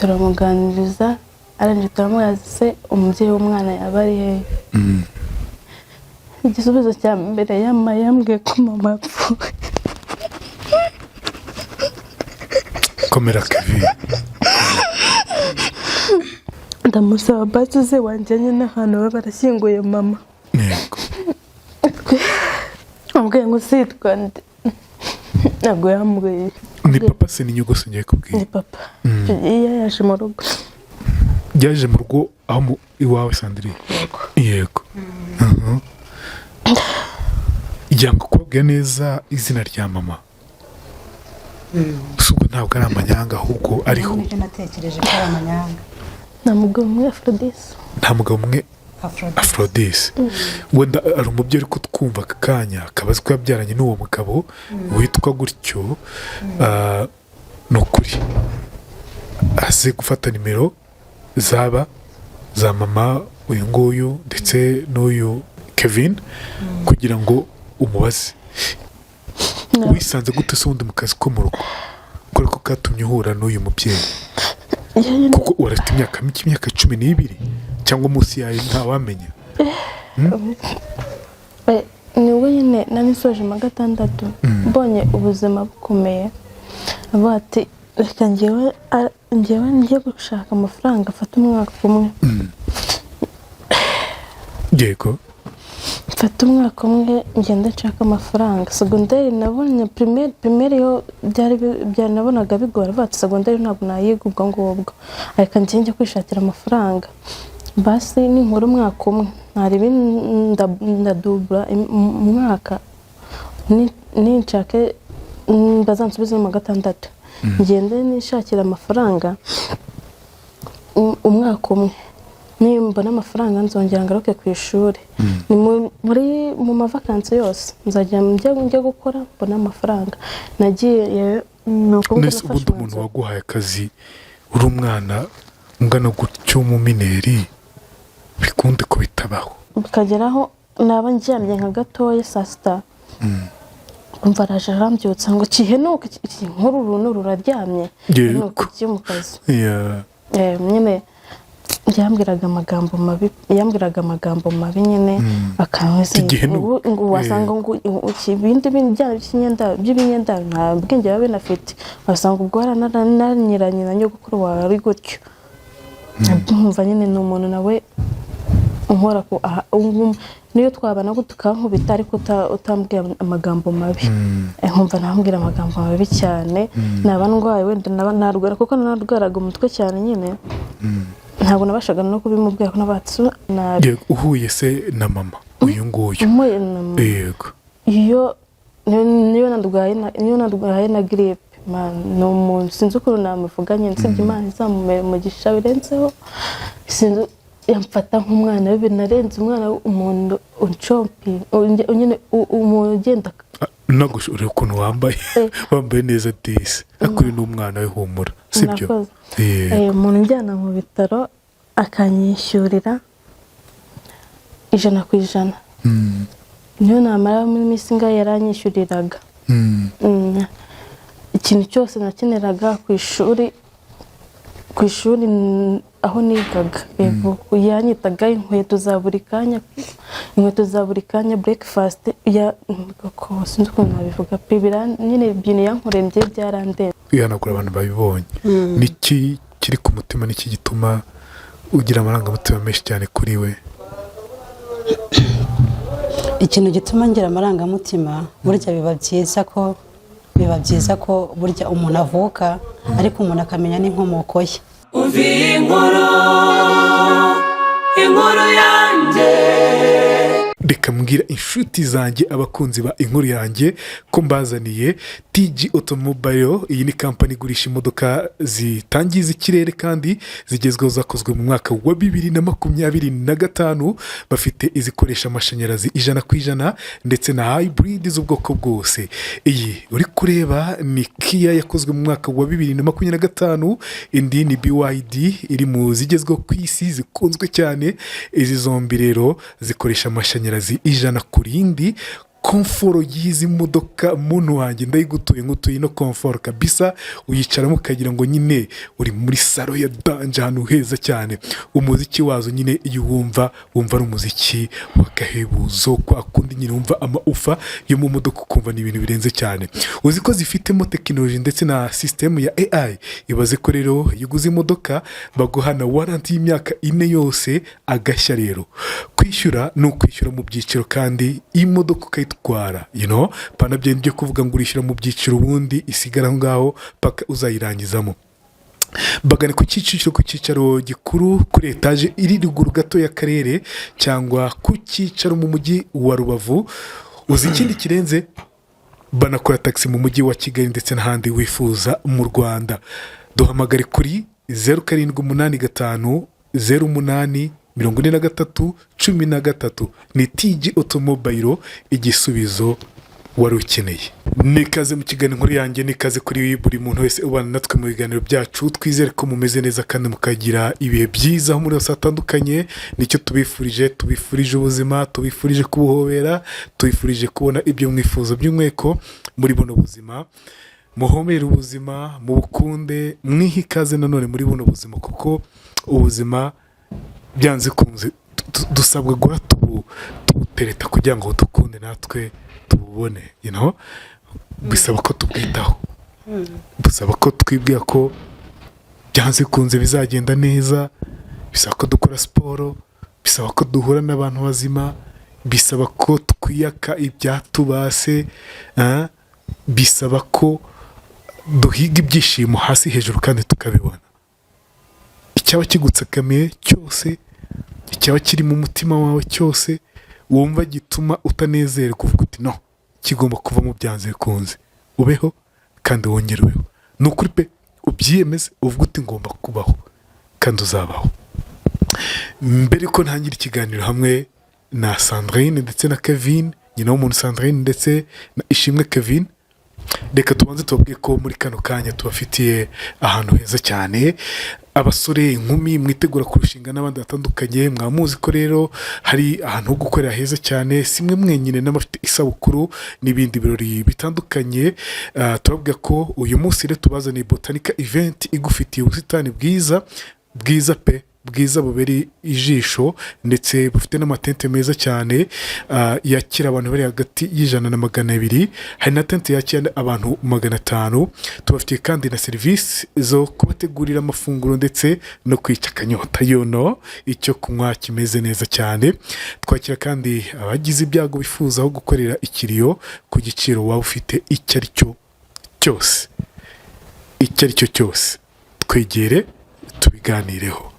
Turamuganiriza, arangije turamubaza: "Se umubyeyi w'umwana yaba ari hehe?" Igisubizo cya mbere yamaye, yambwiye ko mama yapfuye. Komera, Kevin. Ndamusaba: "Basi ze wanjyanye n'ahantu baba barashyinguye mama." Ambwiye ngo sitwa nde? Ntabwo yambwiye. Ni papa se, ni nyogosenge ngiye kubwira? Ni papa. Icyo gihe yaje mu rugo. Yaje mu rugo aho iwawe, Sandrine? Yego. Yego. Yanga kubabwira neza izina rya mama. Gusa ubwo ntabwo ari amanyanga, ahubwo ariho. Nibyo natekereje ko ari amanyanga. Nta mugabo umwe Aphrodis. Nta mugabo umwe. Aphrodite. Aphrodis, wenda ari umubyeyi uri kutwumva aka kanya, akaba azi ko yabyaranye n'uwo mugabo witwa gutyo. Ni ukuri aze gufata nimero zaba za mama uyu nguyu ndetse n'uyu Kevin kugira ngo umubaze. Wisanze gute se ubundi mu kazi ko mu rugo, kubera ko katumye uhura n'uyu mubyeyi? Kuko urafite imyaka mike, imyaka 12 cyangwa munsi yayo, ntawamenya. Nibwo nyine nari nsoje mu wa gatandatu, mbonye ubuzima bukomeye, avuga ati: "Reka njyewe njye gushaka amafaranga, afate umwaka umwe." Mfata umwaka umwe ngenda nshaka amafaranga. Segonderi nabonye, primaire yo byari nabonaga bigora, avuga ati: "Segonderi ntabwo nayiga ubwo ngubwo, reka njye njye kwishakira amafaranga. Basi ninkora umwaka umwe ntarebe, ndadubura umwaka, ninshake bazansubize mu wa gatandatu, ngende nishakira amafaranga umwaka umwe, nimbona amafaranga nzongera ngaruke ku ishuri. Ni muri mu mavakansi yose nzajya njya gukora mbone amafaranga." Nagiye, ni ukuvuga Nese nafashe ubundi umuntu umwanzuro. waguhaye akazi uri umwana ungana gutyo mu mineur, bikunde ko bitabaho. Bikageraho naba ndyamye nka gatoya saa sita, umva araje arambyutsa ngo kihenuke, nkuru uru ruraryamye, henuke kijye mu kazi. Nyine yambwiraga amagambo mabi, yambwiraga amagambo mabi nyine akameze Igihenuke. ngo wasanga ngo ibindi bintu by'ibinyenda nta bwenge biba binafite, wasanga ubwo warananyiranye na nyogokuru wawe ari gutyo. Nkumva nyine ni umuntu nawe unkora ku aha niyo twabana tukankubita, ariko utambwira amagambo mabi. Nkumva nambwira amagambo mabi cyane. Naba ndwaye, wenda naba narwara, kuko narwaraga umutwe cyane nyine, ntabwo nabashaga no kubimubwira ko nabatse nabi. Yego, uhuye se na mama uyu nguyu? Mpuye na mama, iyo niyo narwaye na giripe, man, ni umuntu sinzi ukuntu namuvuga nyine, usibye Imana izamumera umugisha birenzeho. Sinzi, yamfata nk'umwana we, binarenze umwana, umuntu uncompi nyine, umuntu ugenda. Nagusha ureba ukuntu wambaye. Wambaye neza disi, ariko uyu ni umwana we, humura, sibyo? Murakoze. Yego. Umuntu unjyana mu bitaro akanyishyurira 100%. Niyo namara muri minsi ingahe yaranyishyuriraga. Ikintu cyose nakeneraga ku ishuri aho nigaga, yego, yanyitaga inkweto za buri kanya, inkweto za buri kanya, breakfast ya ko sinzi ukuntu nabivuga pe, nyine ibintu yankoreye njye byarandenze. Kwihanagura abantu babibonye. Niki kiri ku mutima? Niki gituma ugira amarangamutima menshi cyane kuri we? Ikintu gituma ngira amarangamutima, burya biba byiza ko burya umuntu avuka ariko umuntu akamenya n'inkomoko ye. Umva iyi nkuru, inkuru yanjye. Reka mbwira inshuti zanjye, abakunzi ba Inkuru Yanjye, ko mbazaniye TG Automobile. Iyi ni kampani igurisha imodoka zitangiza ikirere kandi zigezweho, zakozwe mu mwaka wa 2025. Bafite izikoresha amashanyarazi 100% ndetse na hybrid z'ubwoko bwose. Iyi uri kureba ni Kia yakozwe mu mwaka wa 2025, indi ni BYD iri mu zigezweho ku isi zikunzwe cyane. Izi zombi rero zikoresha amashanyarazi 100 ku rindi. Comfort y'izi modoka, muntu wanjye, ndayigutuye, ngutuye ino comfort kabisa. Uyicaramo ukagira ngo nyine uri muri salon ya danger, ahantu heza cyane. Umuziki wazo nyine iyo uwumva, wumva ari umuziki w'agahebuzo, kwa kundi nyine wumva amaufa yo mu modoka, ukumva ni ibintu birenze cyane. Uzi ko zifitemo tekinoloji ndetse na sisitemu ya AI? Ibaze ko rero iyo uguze imodoka baguha na warranty y'imyaka 4 yose. Agashya rero, kwishyura ni ukwishyura mu byiciro kandi imodoka ukayitwara, pana byo byo kuvuga ngo urishyura mu byiciro ubundi isigara aho ngaho paka uzayirangizamo. Bagane ku Kicukiro, ku cyicaro gikuru, kuri etaje iri ruguru gato y'akarere, cyangwa ku cyicaro mu mujyi wa Rubavu. Uzi ikindi kirenze? Banakora taxi mu mujyi wa Kigali ndetse n'ahandi wifuza mu Rwanda. Duhamagare kuri 0785084313. Ni TG Automobile, igisubizo wari ukeneye. Nikaze mu kiganiro Inkuru Yanjye, nikaze kuri buri muntu wese ubana natwe mu biganiro byacu. Twizere ko mumeze neza kandi mukagira ibihe byiza aho muri hose hatandukanye. Nicyo tubifurije. Tubifurije ubuzima, tubifurije kubuhobera, tubifurije kubona ibyo mwifuza by'umweko muri buno buzima. Muhomere ubuzima, mubukunde, mwihe ikaze nanone muri buno buzima, kuko ubuzima byanze kunze dusabwa guhora tubutereta kugira ngo dukunde natwe tububone. Bisaba ko tubwitaho, bisaba ko twibwira ko byanze kunze bizagenda neza, bisaba ko dukora siporo, bisaba ko duhura n'abantu bazima, bisaba ko twiyaka ibyatubase, bisaba ko duhiga ibyishimo hasi hejuru kandi tukabibona. Icyaba kigutsikamiye cyose, icyaba kiri mu mutima wawe cyose wumva gituma utanezerwa, uvuga uti: "No, kigomba kuvamo byanze bikunze." Ubeho kandi wongere ubeho. Ni ukuri pe, ubyiyemeze, uvuga uti: "Ngomba kubaho," kandi uzabaho. Mbere ko ntangira ikiganiro hamwe na Sandrine ndetse na Kevin, nyina w'umuntu Sandrine ndetse na Ishimwe Kevin, reka tubanze tubabwiye ko muri kano kanya tubafitiye ahantu heza cyane. Abasore, inkumi mwitegura kurushinga n'abandi batandukanye, mwaba muzi ko rero hari ahantu ho gukorera heza cyane. Si mwe mwenyine, n'abafite isabukuru n'ibindi birori bitandukanye. Turababwira ko uyu munsi rero tubazaniye Botanica Event, igufitiye ubusitani bwiza bwiza pe, bwiza bubereye ijisho, ndetse bufite n'amatente meza cyane, yakira abantu bari hagati y'100 na 200. Hari na tente yakira abantu 500. Tubafitiye kandi na serivisi zo kubategurira amafunguro ndetse no kwica akanyota, icyo kunywa kimeze neza cyane. Twakira kandi abagize ibyago bifuza aho gukorera ikiriyo ku giciro waba ufite icyo ari cyo cyose, icyo ari cyo cyose. Twegere tubiganireho.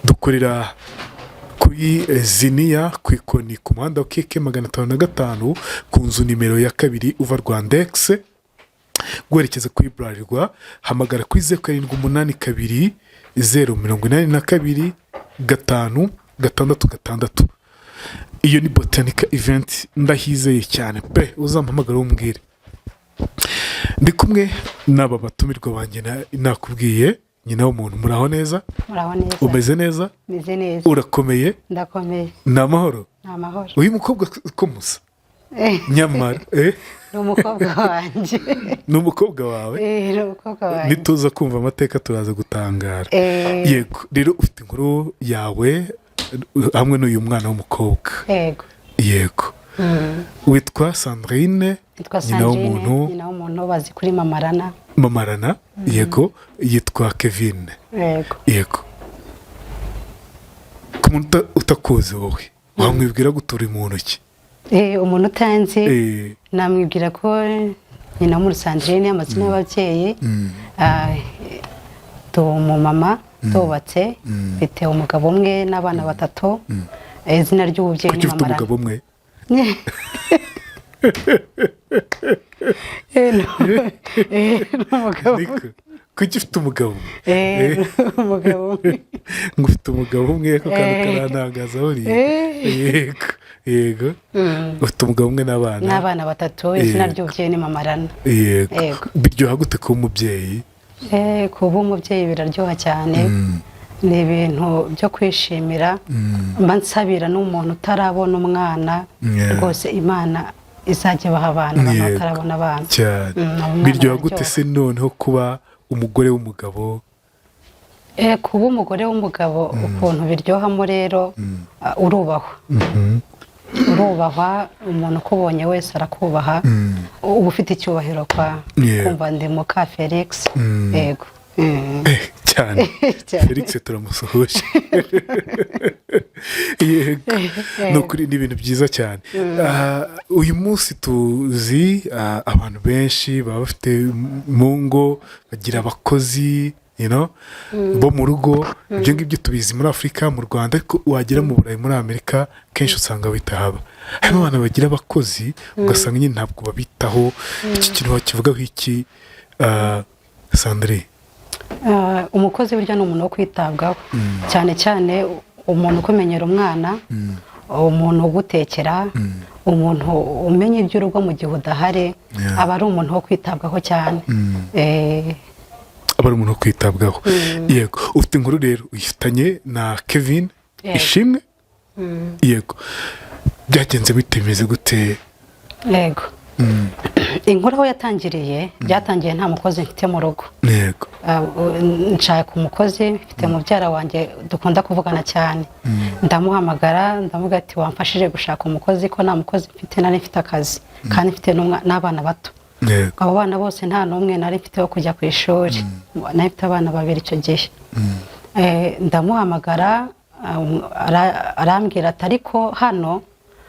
Dukorera kuri Ziniya, ku ikoni, ku muhanda wa KK 505, ku nzu nimero ya 2, uva Rwandex werekeza kuri Bralirwa. Hamagara kuri 0782082566. Iyo ni Botanica Event, ndahizeye cyane pe. Uzampamagara umbwire. Ndi kumwe n'aba batumirwa banjye nakubwiye. Nyina w'umuntu, muraho neza? Muraho neza. Umeze neza? Meze neza. Urakomeye? Ndakomeye. Ni amahoro? Ni amahoro. Uyu mukobwa ko musa nyamara? Ni umukobwa wanjye. Ni umukobwa wawe? Ni umukobwa wanjye. Nituza kumva amateka turaza gutangara. Yego, rero ufite inkuru yawe hamwe n'uyu mwana w'umukobwa. Yego. Yego, witwa Sandrine? Nitwa Nyina Sandrine. w'umuntu. Nyina w'umuntu, bazi kuri Mamarana. Mamarana, yego. Yitwa Kevin? Yego. Yego. Ku muntu utakuzi wowe, wamwibwira gutura mu ntoki? Umuntu utanzi namwibwira ko nyina w'umuntu Sandrine, amazina y'ababyeyi. Ndi umumama, ndubatse, mfite umugabo umwe n'abana batatu. Izina ry'ububyeyi Kuki ni ufite Mamarana. umugabo umwe? Ni umugabo. Niko. Kuki ufite umugabo umwe? Ni umugabo umwe. Ngo ufite umugabo umwe, ako kantu karantangaza buriya. Yego, ufite umugabo umwe n'abana? N'abana batatu. Izina Yego. ry'ububyeyi ni Mamarana. Yego. Yego. Biryoha gute kuba umubyeyi? Kuba umubyeyi biraryoha cyane. Ni ibintu byo kwishimira. Mba nsabira n'umuntu utarabona umwana, rwose Imana izajya ibaha abana, abantu batarabona abana. Cyane. Umwana Biryoha gute araryoha. se noneho kuba umugore w'umugabo? Kuba umugore w'umugabo ukuntu biryohamo rero, urubahwa, urubahwa, umuntu ukubonye wese arakubaha, uba ufite icyubahiro kwa kumva ndi muka Felix. Yego. Cyane. Cyane. Felix turamusuhuje. Yego, ni ukuri ni ibintu byiza cyane. Uyu munsi tuzi abantu benshi baba bafite mu ngo bagira abakozi bo mu rugo. Ibyo ngibyo tubizi muri Afurika, mu Rwanda, ariko wagera mu Burayi, muri Amerika, kenshi usanga bitahaba. Harimo abantu bagira abakozi ugasanga nyine ntabwo babitaho. Iki kintu wakivugaho iki, Sandrine? Umukozi burya ni umuntu wo kwitabwaho cyane cyane, umuntu ukumenyera umwana, umuntu ugutekera, umuntu umenya iby'urugo mu gihe udahari, aba ari umuntu wo kwitabwaho cyane. Aba ari umuntu wo kwitabwaho, yego. Ufite inkuru rero uyifitanye na Kevin. Yego. Ishimwe, yego. Byagenze bite? Bimeze gute? Yego, inkuru aho yatangiriye, byatangiye nta mukozi mfite mu rugo. Nshaka umukozi, mfite mubyara wanjye dukunda kuvugana cyane, ndamuhamagara, ndamuga ati: "Wamfashije gushaka umukozi ko nta mukozi mfite?" Nari mfite akazi kandi mfite n'abana bato. Abo bana bose nta n'umwe nari mfite wo kujya ku ishuri. Nari mfite abana babiri icyo gihe. Ndamuhamagara, arambwira ati: "Ariko hano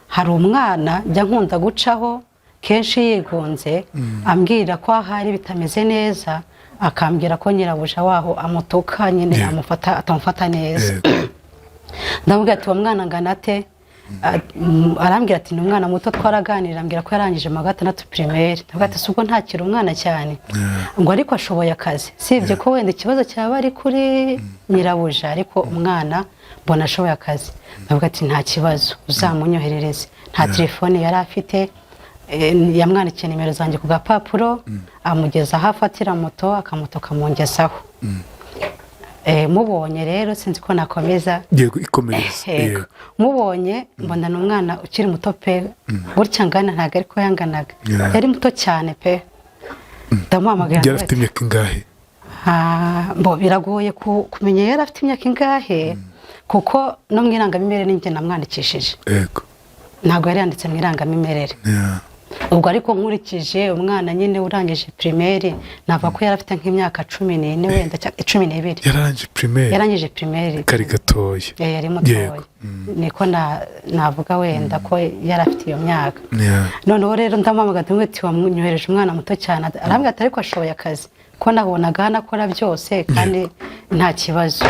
hari umwana njya nkunda gucaho kenshi yigunze, ambwira ko ahari bitameze neza, akambwira ko nyirabuja waho amutuka nyine, amufata atamufata neza." Ndamubwira ati: "Uwo mwana angana ate?" Arambwira ati: "Ni umwana muto, twaraganira, ambwira ko yarangije mu wa gatandatu primaire." Ndavuga ati: "Si ubwo ntakiri umwana cyane?" Ngo: "Ariko ashoboye akazi, sibye ko wenda ikibazo cyaba ari kuri nyirabuja, ariko umwana mbona ashoboye akazi." Ndavuga ati: "Nta kibazo, uzamunyoherereze." Nta telefone yari afite. Yamwandikiye nimero zanjye ku gapapuro, amugeza aho afatira moto, akamoto kamungezaho. Mubonye rero, sinzi ko nakomeza. Yego, ikomereza. Yego. Mubonye mbona ni umwana ukiri muto pe, gutya ngana ntabwo ariko yanganaga. Yari muto cyane pe. Ndamuhamagara. Yari afite imyaka ingahe? Bo biragoye kumenya yari afite imyaka ingahe, kuko no mu irangamimerere ninjye namwandikishije. Ntabwo yari yanditse mu irangamimerere. Ubwo ariko nkurikije umwana nyine urangije primaire, navuga ko yari afite nk'imyaka 14 wenda, cyangwa 12. Yarangije primaire? Yarangije primaire. Kari gatoya. Yari mutoya. Niko navuga wenda ko yari afite iyo myaka. Noneho rero ndamuhamagara, ndamubwira ati: "Wamwohereje umwana muto cyane." Arambwira ati: "Ariko ashoboye akazi, ko nabonaga hano akora byose kandi nta kibazo."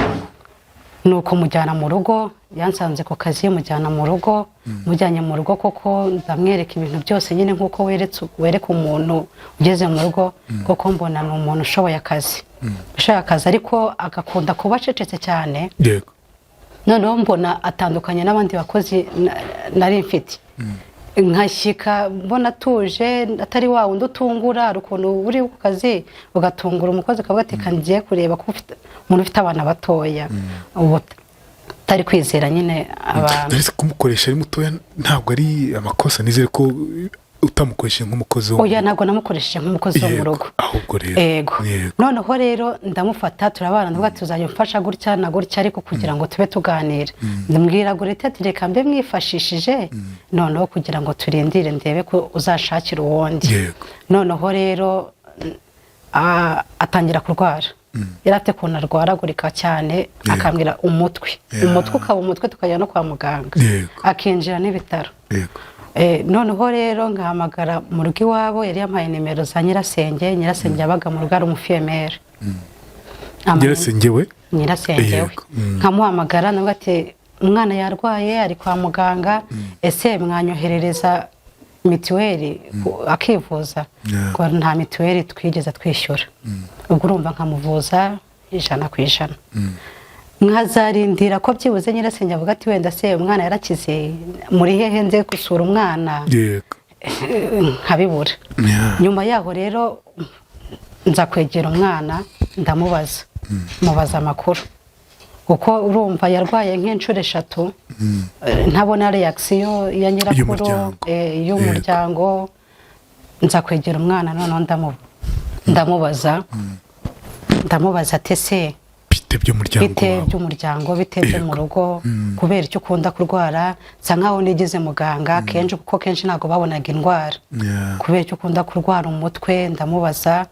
Nuko mujyana mu rugo. Yansanze ku kazi, mujyana mu rugo. Mujyanye mu rugo koko ndamwereka ibintu byose nyine nk'uko wereka umuntu ugeze mu rugo. Koko mbona ni umuntu ushoboye akazi, ushoboye akazi, ariko agakunda kuba acecetse cyane. Noneho mbona atandukanye n'abandi bakozi nari mfite. Nkashyika mbona atuje, atari wa wundi utungura. Hari ukuntu uri ku kazi ugatungura umukozi, akavuga ati: "Reka ngiye kureba ko ufite umuntu ufite abana batoya," ubu utari kwizera nyine abantu. Ndetse kumukoresha ari mutoya ntabwo ari amakosa? Nizere ko utamukoresheje nk'umukozi wo Oya, ntabwo namukoresheje nk'umukozi wo mu rugo. Ahubwo rero. Ego. Noneho rero ndamufata, turabana, ndavuga ati: "Uzajya umfasha gutya na gutya, ariko kugira ngo tube tuganira." Ndambwira Gorete ati: "Reka mbe mwifashishije noneho kugira ngo turindire ndebe ko uzashakira uwundi." Noneho rero atangira kurwara. Yari afite ukuntu arwaragurika cyane, akambwira umutwe, umutwe ukaba umutwe, tukajya no kwa muganga, akinjira n'ibitaro. Noneho rero ngahamagara mu rugo iwabo. Yari yampaye nimero za nyirasenge. Nyirasenge yabaga mu rugo, ari umufiyemeri. Nyirasenge we? Nyirasenge we. Yego. Nkamuhamagara nawe ati: "Umwana yarwaye, ari kwa muganga, ese mwanyoherereza mituweli akivuza?" Ngo nta mituweli twigeze twishyura. Ubwo urumva nkamuvuza 100%, nkazarindira ko byibuze nyirasenge avuga ati: "Wenda se umwana yarakize, muri hehe nze gusura umwana?" Nkabibura. Nyuma yaho rero nza kwegera umwana, ndamubaza, mubaza amakuru. Kuko urumva yarwaye nk'inshuro 3, ntabona reaction ya nyirakuru, Y'umuryango. Y'umuryango. Nza kwegera umwana noneho ndamubaza, ndamubaza ati: "Ese Bite by'umuryango bite wawe?" by'umuryango, bite byo mu rugo? Kubera icyo ukunda kurwara? Nsa nkaho nigize muganga kenshi, kuko kenshi ntabwo babonaga indwara. Kubera icyo ukunda kurwara umutwe? Ndamubaza,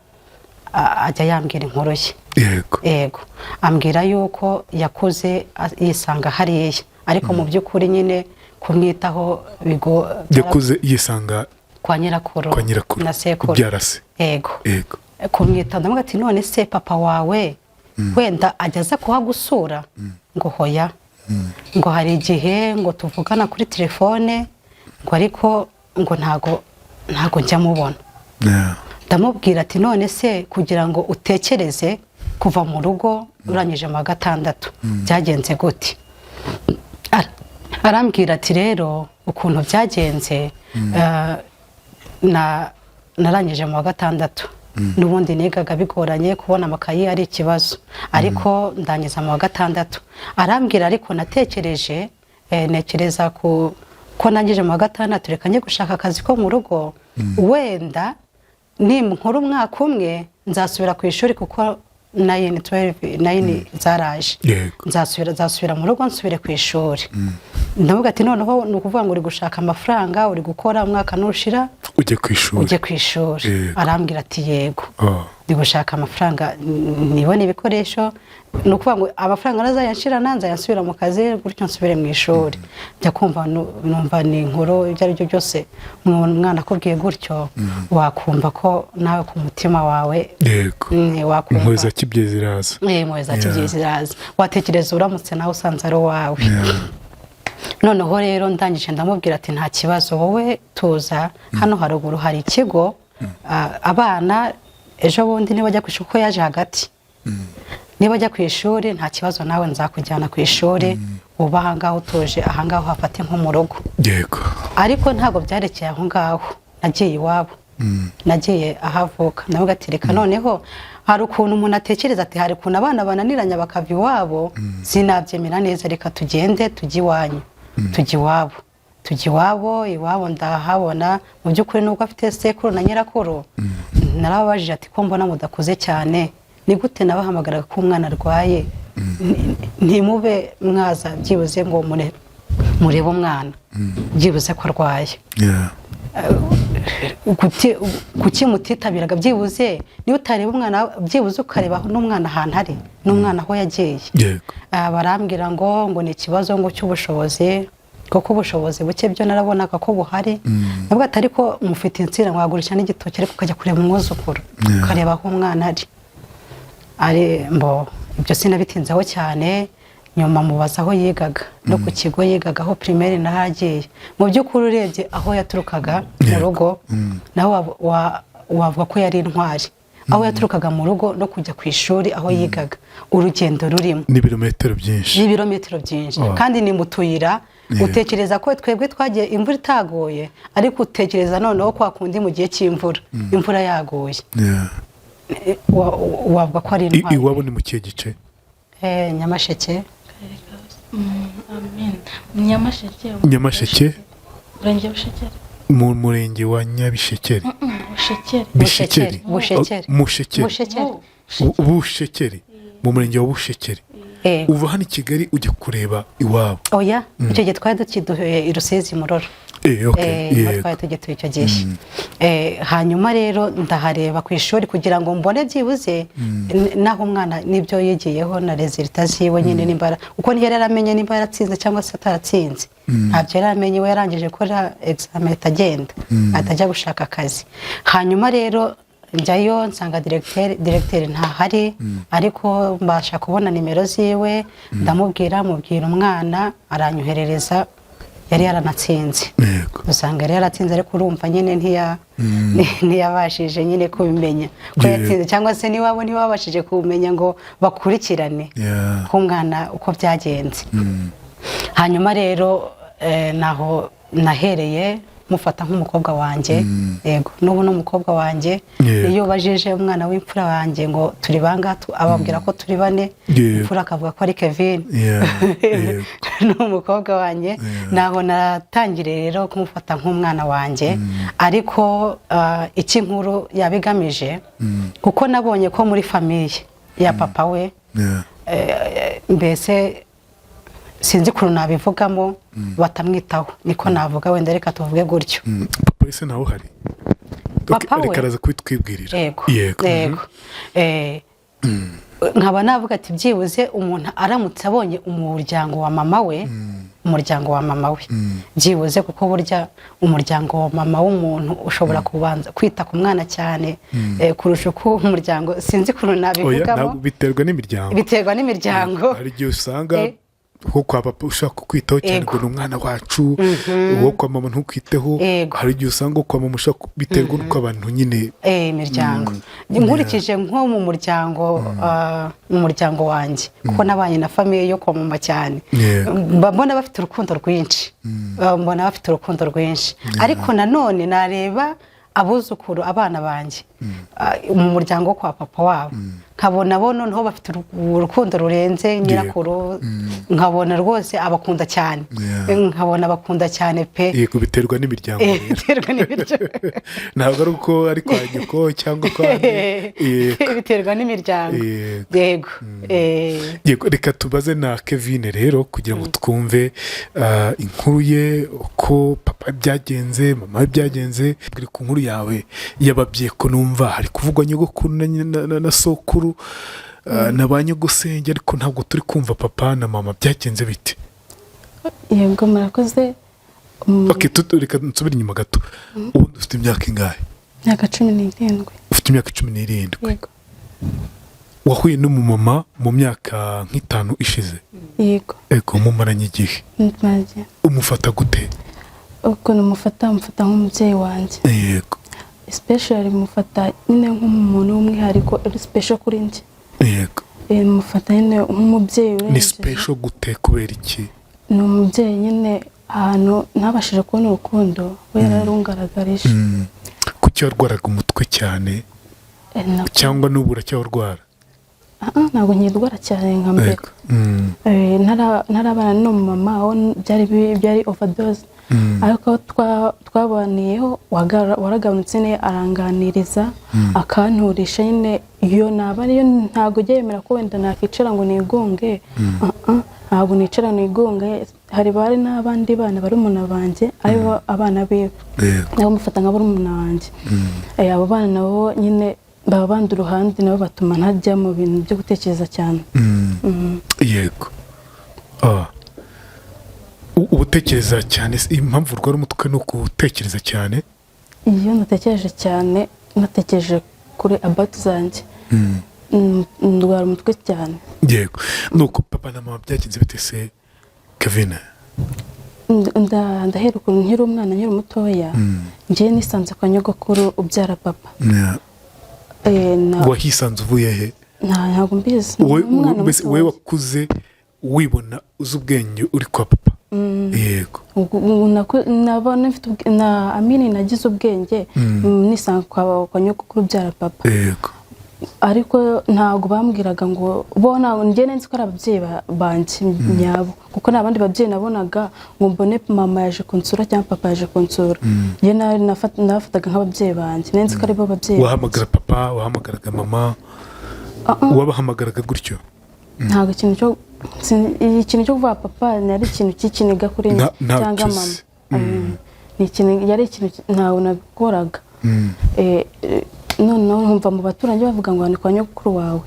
ajya yambwira inkuru ye. Yego, ambwira yuko yakuze yisanga hariya, ariko mu by'ukuri nyine kumwitaho bigo Yakuze yisanga kwa nyirakuru. Kwa nyirakuru. Na sekuru. Ubyara se. Yego. Kumwitaho, ndamuga ati: "None se papa wawe wenda ajya aza kuhagusura?" Ngo hoya, ngo hari igihe ngo tuvugana kuri telefone, ngo ariko ngo ntago njya mubona. Ndamubwira ati: "None se kugira ngo utekereze kuva mu rugo urangije mu wa gatandatu byagenze gute?" Arambwira ati: "Rero ukuntu byagenze, narangije mu wa gatandatu, n'ubundi nigaga bigoranye, kubona amakayi ari ikibazo, ariko ndangiza mu wa gatandatu." Arambwira: "Ariko natekereje, ntekereza ko ndangije mu wa gatandatu, reka njye gushaka akazi ko mu rugo, wenda ninkora umwaka umwe nzasubira ku ishuri, kuko nine, 12, nine zaraje." Nzasubira mu rugo nsubire ku ishuri. Ndavuga ati: "Noneho ni ukuvuga ngo uri gushaka amafaranga, uri gukora, umwaka nushira ujye ku ishuri." Ujye ku ishuri. Arambwira ati: "Yego." Ndi gushaka amafaranga, nibone ibikoresho, ni ukuvuga ngo amafaranga nazayanshirana nzayasubira mu kazi gutyo nsubire mu ishuri. Njya kumva numva ni inkuru. Ibyo ari byo byose, umwana akubwiye gutyo, wakumva ko nawe ku mutima wawe wakumva Impuhwe za kibyeyi ziraza. Impuhwe za kibyeyi ziraza, watekereza uramutse nawe usanze ari uwawe. Noneho rero ndangije ndamubwira ati: "Nta kibazo, wowe tuza hano haruguru hari ikigo, abana ejo bundi niba ku ishuri," kuko yaje hagati, "niba ajya ku ishuri nta kibazo, nawe nzakujyana ku ishuri, uba ahangaha utuje, ahangaha uhafate nko mu rugo." Ariko ntabwo byarekeye aho ngaho. Nagiye iwabo, nagiye aho avuka, ndavuga ati: "Reka noneho, hari ukuntu umuntu atekereza ati hari ukuntu abana bananiranya bakava iwabo, sinabyemera neza, reka tugende tujye iwanyu." Tujya iwabo, tujya iwabo. Iwabo ndahabona, mu by'ukuri nubwo afite sekuru na nyirakuru, narababajije ati: "Ko mbona mudakuze cyane, ni gute nabahamagaraga ko umwana arwaye ntimube mwaza byibuze ngo murebe umwana byibuze ko arwaye? Kuki mutitabiraga byibuze, niba utareba umwana byibuze ukareba n'umwana ahantu ari, n'umwana aho yagiye?" Barambwira ngo ni ikibazo ngo cy'ubushobozi, kuko ubushobozi buke byo narabonaga ko buhari. Nabwo ati: "Ariko mufite insina, mwagurisha n'igitoki, ariko ukajya kureba umwuzukuru, ukareba aho umwana ari." Mbo ibyo sinabitinzeho cyane. Nyuma mubaza aho yigaga no ku kigo yigagaho primaire naho agiye. Mu by'ukuri urebye aho yaturukaga mu rugo, naho wavuga ko yari intwari. Aho yaturukaga mu rugo no kujya ku ishuri aho yigaga, urugendo rurimo n'ibirometero byinshi. N'ibirometero byinshi. Kandi ni mu tuyira. Utekereza ko twebwe twagiye imvura itaguye, ariko utekereza noneho kwa kundi mu gihe cy'imvura, imvura yaguye. Wavuga ko ari intwari. Iwabo ni mu kihe gice? Nyamasheke. Amen. Nyamasheke. Nyamasheke. Murenge wa Bushekeri. Mu murenge wa Nyabishekeri? Bushekeri. Bishekeri. Bushekeri. Oh, Mushekeri. Bushekeri. Bushekeri, mu murenge wa Bushekeri. Uva hano i Kigali ujya kureba iwabo? Oya, icyo gihe twari tukiduhuye i Rusizi, Muroro. Niho twari tugituye icyo gihe. Hanyuma rero ndahareba ku ishuri kugira ngo mbone byibuze n'aho umwana n'ibyo yigiyeho na résultats ziwe nyine, nimba kuko ntiyari yaramenye nimba yaratsinze cyangwa se ataratsinze, ntabyo yari yaramenye. We yarangije gukora examen ahita agenda, ahita ajya gushaka akazi. Hanyuma rero njyayo nsanga diregiteri ntahari, ariko mbasha kubona nimero ziwe, ndamubwira, mubwira umwana, aranyoherereza. Yari yaranatsinze. Usanga yari yaratsinze, ariko urumva nyine ntiyabashije nyine kubimenya ko yatsinze, cyangwa se niwabo ntibabashije kubimenya ngo bakurikirane ko umwana uko byagenze. Hanyuma rero naho nahereye. Mufata nk'umukobwa wanjye. Yego, n'ubu ni umukobwa wanjye. Iyo ubajije umwana w'imfura wanjye ngo turi bangahe, ababwira ko turi bane. Imfura akavuga ko ari Kevin. Yeah, yego. Ni umukobwa wanjye. Ntabwo natangiriye rero kumufata nk'umwana wanjye, ariko icyo inkuru yaba igamije, kuko nabonye ko muri famille ya papa we, mbese sinzi ukuntu nabivugamo, batamwitaho, niko navuga wenda, reka tuvuge gutyo. Papa wese ntawe uhari? Papa we? Reka araza kubitwibwirira. Yego. Yego. Yego. Nkaba navuga ati byibuze umuntu aramutse abonye umuryango wa mama we, umuryango wa mama we byibuze, kuko burya umuryango wa mama w'umuntu ushobora kubanza kwita ku mwana cyane kurusha uko umuryango, sinzi ukuntu Oya, nabivugamo. ntabwo biterwa n'imiryango. Biterwa n'imiryango. Hari igihe usanga nko kwa papa ushaka kukwitaho cyane, ngo ni umwana wacu, uwo kwa mama ntukwiteho. Hari igihe usanga uwo kwa mama ushaka, biterwa n'uko abantu nyine Imiryango, nkurikije nko mu muryango, mu muryango wanjye, kuko nabanye na famille yo kwa mama cyane, mba mbona bafite urukundo rwinshi. Mba mbona bafite urukundo rwinshi, ariko nanone nareba abuzukuru, abana banjye, mu muryango wo kwa papa wabo, nkabona bo noneho bafite urukundo rurenze nyirakuru, nkabona rwose abakunda cyane. Nkabona abakunda cyane pe. Yego, biterwa n'imiryango rero. Biterwa n'imiryango. Ntabwo ari uko ari kwa nyoko cyangwa kwa yego. Biterwa n'imiryango. Yego. Yego. Yego, reka tubaze na Kevin rero kugira ngo twumve inkuru ye, uko papa byagenze, mama we byagenze. Bwira ku nkuru yawe y'ababyeyi, ko numva hari kuvugwa nyogokuru na sokuru, na ba nyogosenge, ariko ntabwo turi kumva papa na mama. Byagenze bite? Yego, murakoze. Okay, reka nsubire inyuma gato. Ubundi ufite imyaka ingahe? Imyaka 17. Ufite imyaka 17? Yego. Wahuye n'umumama mu myaka nk'itanu ishize? Yego. Ego, mumaranye igihe? Ntagiye. Umufata gute? Ukuntu mufata nk'umubyeyi wanjye. Especially mufata nyine nk'umuntu w'umwihariko, uri special kuri njye. Mufata nyine nk'umubyeyi Ni urengeje. special gute? Kubera iki? Ni umubyeyi nyine, ahantu ntabashije kubona urukundo, we yararungaragarije. Kuki warwaraga umutwe cyane? Cyangwa n'ubu uracyawurwara? Ah, ntabwo nkirwara cyane nka mbere. Yego. Ntarabana n'umumama aho byari overdose, ariko aho twabaniyeho waragabanutse nyine, aranganiriza, akanturisha nyine. Iyo naba ariyo, ntabwo ujya yemera ko wenda nakicara ngo nigunge. Ah, ah, ntabwo nicara nigunge. Hari bari n'abandi bana, barumuna banjye, aribo abana biwe, nabo mufata nka barumuna banjye. Abo bana nabo nyine baba bandi uruhande, nabo batuma ntajya mu bintu byo gutekereza cyane. Yego. Uba utekereza cyane se? Impamvu urwara umutwe ni ukutekereza cyane? Iyo natekereje cyane, natekereje kuri about zanjye, ndwara umutwe cyane. Yego, nuko papa na mama byagenze bite se, Kevin? Ndahera ukuntu nkiri umwana, nkiri mutoya, njyewe nisanze kwa nyogokuru ubyara papa. Wahisanze uvuye he? Ntabwo mbizi. Wowe Umwana mbese mutoya. wowe wakuze wibona uzi ubwenge uri kwa papa? Yego. Ubu nabona mfite na amini, nagize ubwenge nisanga kwa nyogokuru ubyara papa. Ariko ntabwo bambwiraga ngo bo, ntabwo njye nzi ko ari ababyeyi banjye nyabo, kuko nta bandi babyeyi nabonaga ngo mbone mama yaje kunsura cyangwa papa yaje kunsura. Njye nabafataga nk'ababyeyi banjye, nari nzi ko ari bo babyeyi banjye. Wahamagara papa, wahamagaraga mama? Ah, ah. Wabahamagaraga gutyo? Ntabwo ikintu cyo kuvuga papa yari ikintu cy'ikiniga kuri njye Ntacyo cyangwa uzi. mama. Ni ikintu, yari ikintu ntawe nabikoraga. Noneho nkumva mu baturanyi bavuga ngo ni kwa nyogokuru wawe,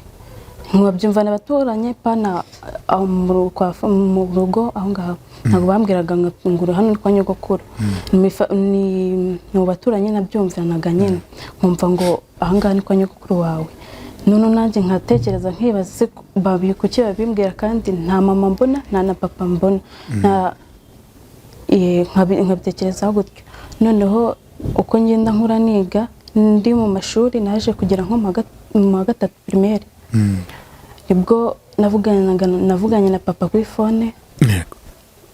nkabyumva abaturanyi pana aho mu rugo aho ngaho. Ntabwo bambwiraga ngo uri hano ni kwa nyogokuru. Ni mu baturanyi nabyumviranaga nyine, nkumva ngo aha ngaha ni kwa nyogokuru wawe. Noneho nanjye nkatekereza, nkibaza se kuki babimbwira kandi nta mama mbona, nta na papa mbona, nta nkabitekerezaho gutyo. Noneho uko ngenda nkura, niga, ndi mu mashuri, naje kugera nko mu wa gatatu primaire, nibwo navuganye na papa kuri phone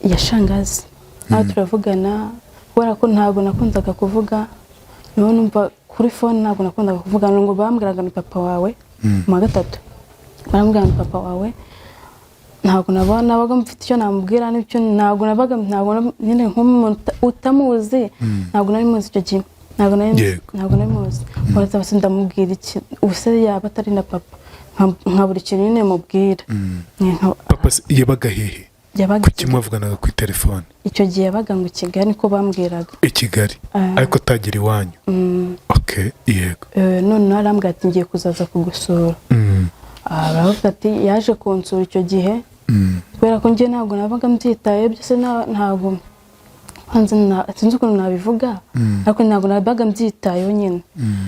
ya shangazi, nawe turavugana. Kubera ko ntabwo nakundaga kuvuga, niho numva kuri phone ntabwo nakundaga kuvuga, ngo bambwiraga ni papa wawe. Mu wa gatatu barambwira ni papa wawe, ntabwo nabaga mfite icyo namubwira n'icyo ntabwo nabaga, ntabwo nyine nk'umuntu utamuzi, ntabwo nari muzi icyo gihe, ntabwo nari ntabwo nari muzi. Uretse bose ndamubwira iki? Ubuse yaba atari na papa, nka buri kintu nyine mubwira. Papa se yabaga hehe? Yabaga Kuki mwavuganaga kuri telefone? Icyo gihe yabaga ngo i Kigali, niko bambwiraga. I Kigali, ariko atagira iwanyu? Okay, yego. Noneho arambwira ati ngiye kuzaza kugusura. Aravuga ati yaje kunsura icyo gihe. Kubera ko njye ntabwo nabaga mbyitaye byose, ntabwo hanze sinzi ukuntu nabivuga, ariko ntabwo nabaga mbyitayeho nyine.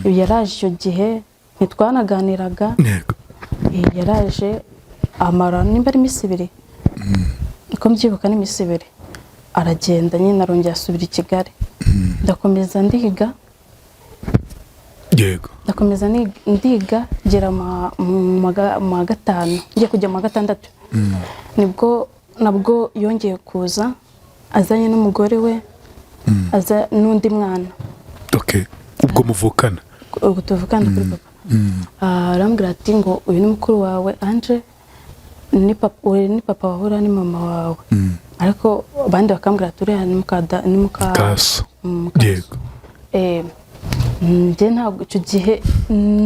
Yaraje icyo gihe, ntitwanaganiraga. Yaraje amara nimba ari iminsi 2, uko mbyibuka ni iminsi 2, aragenda nyine, arongera asubira i Kigali. Ndakomeza ndiga. Ndakomeza ndiga ngera mu wa gatanu, ngiye kujya mu wa gatandatu, nibwo nabwo yongeye kuza azanye n'umugore we, aza n'undi mwana. Okay, ubwo muvukana? Ubwo tuvukana kuri papa. Arambwira ati ngo uyu ni mukuru wawe Anje, ni papa, uyu ni papa wawe, uriya ni mama wawe. Ariko abandi bakambwira ati uriya ni muka ni muka Kaso. Mukaso. Njye ntabwo icyo gihe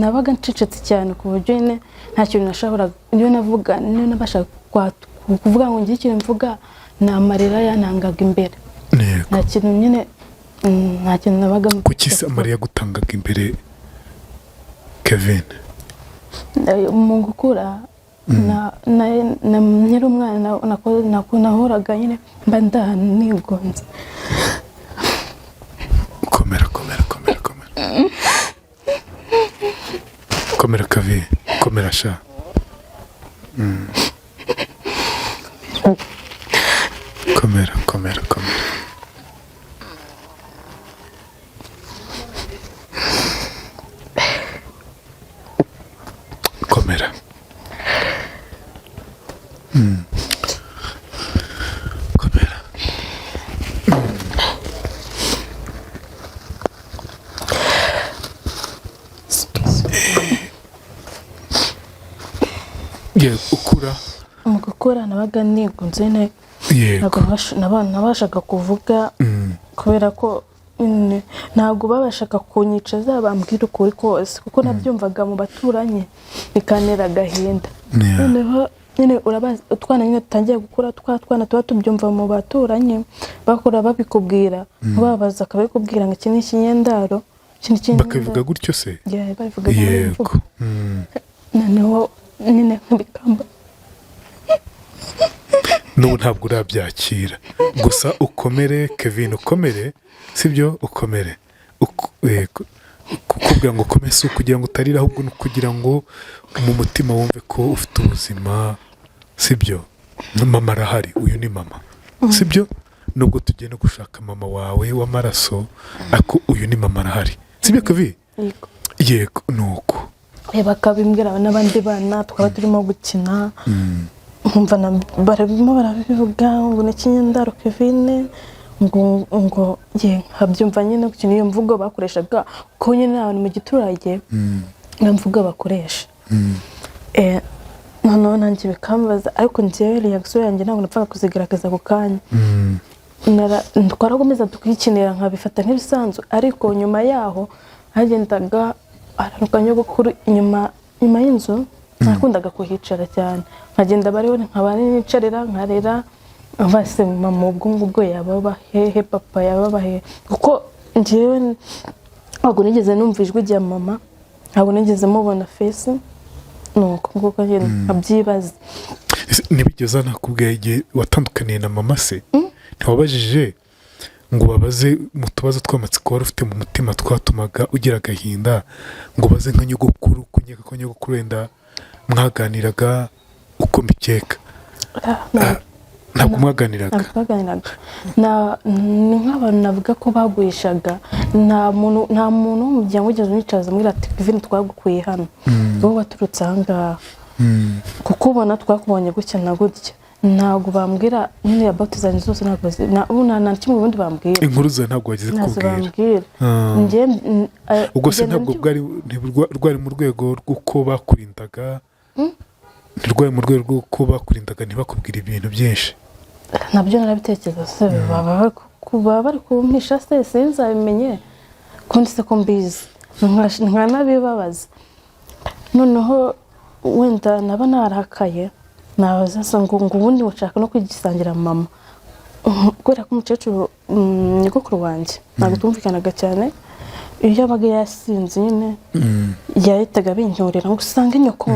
nabaga ncecetse cyane, ku buryo nyine nta kintu nashoboraga, niyo navuga, niyo nabashaga kuvuga ngo ngire ikintu mvuga, ni amarira yantangaga imbere. Nta kintu nyine, nta kintu nabaga. Kuki se amarira yagutangaga imbere, Kevin? Mu gukura nkiri umwana nahoraga nyine mba ndanigunze. Komera, komera, komera, komera, komera, Kavi, komera sha. Komera, komera, komera. Komera. Komera. Yego, ukura. Mu gukura nabaga nigunze nyine. Ntabwo nabashaga kuvuga, kubera ko nyine ntabwo babashaga kunyicaza bambwira ukuri kose, kuko nabyumvaga mu baturanyi bikantera agahinda. Noneho nyine urabazi utwana nyine dutangiye gukura, twa twana tuba tubyumva mu baturanyi, bakura babikubwira, babaza akabikubwira ngo iki ni ikinyendaro, iki ni ikinyendaro. Bakabivuga gutyo se? Yeah, babivuga muri mvugo. Noneho nyine bikamba. N'ubu ntabwo urabyakira, gusa ukomere Kevin, ukomere, sibyo? Ukomere. Kukubwira ngo ukomere si ukugira ngo utarira, ahubwo ni ukugira ngo mu mutima wumve ko ufite ubuzima, sibyo? Mama arahari, uyu ni mama, sibyo? Nubwo tugenda gushaka mama wawe w'amaraso, ariko uyu ni mama, arahari, sibyo Kevin? Yego. Yego, ni uko. Bakabimbwira n'abandi bana twaba turimo gukina, nkumva barimo barabivuga ngo ni ikinyendaro Kevin, ngo ngo ye nkabyumva nyine gukina iyo mvugo bakoreshaga, kuko nyine abantu mu giturage iyo mvugo bakoresha. Noneho nanjye bikambaza, ariko njyewe reaction yanjye ntabwo napfaga kuzigaragaza ako kanya. Twarakomeza tukikinira, nkabifata nk'ibisanzwe, ariko nyuma yaho hagendaga aranuka nyogokuru inyuma y'inzu, nakundaga kuhicara cyane, nkagenda bariho nkaba nicarira nkarira, base mama ubwo ngubwo yababa hehe, papa yababa hehe, kuko njyewe ntabwo nigeze numva ijwi rya mama, ntabwo nigeze mubona face, nuko nguko nyine nkabyibaza. Ese ntibigeze nakubwiye igihe watandukaniye na mama se? Ntiwabajije ngo ubabaze mu tubazo tw'amatsiko wari ufite mu mutima twatumaga ugira agahinda, ngo ubaze nka nyogokuru, kunyeka ko nyogokuru wenda mwaganiraga uko mbikeka? Ntabwo mwaganiraga? Ntabwo twaganiraga. Ni nk'abantu navuga ko bagurishaga, nta muntu wo mu muryango wigeze unyicaza ambwira ati Kevin twagukuye hano, wowe waturutse aha ngaha, kuko ubona twakubonye gutya na gutya. Ntabwo bambwira nyine about zanjye zose, ntabwo ubu nta kimwe ubundi bambwira. Inkuru zawe ntabwo wagize Ntazo kubwira? bambwira. Ah. Njye Ubwo se ngenda ntabwo bwari rwari mu rwego rw'uko bakurindaga? Ntirwari mu rwego rw'uko bakurindaga ntibakubwire ibintu byinshi? Nabyo narabitekereza se, baba bari kumpisha se sinzabimenye kundi se ko mbizi, nkanabibabaza. Noneho wenda naba narakaye, nabaza se ngo ubundi mushaka no kwigisangira mama, kubera ko umukecuru, nyogokuru wanjye, ntabwo twumvikanaga cyane. Iyo yabaga yasinze nyine yahitaga binyorera ngo usange nyoko,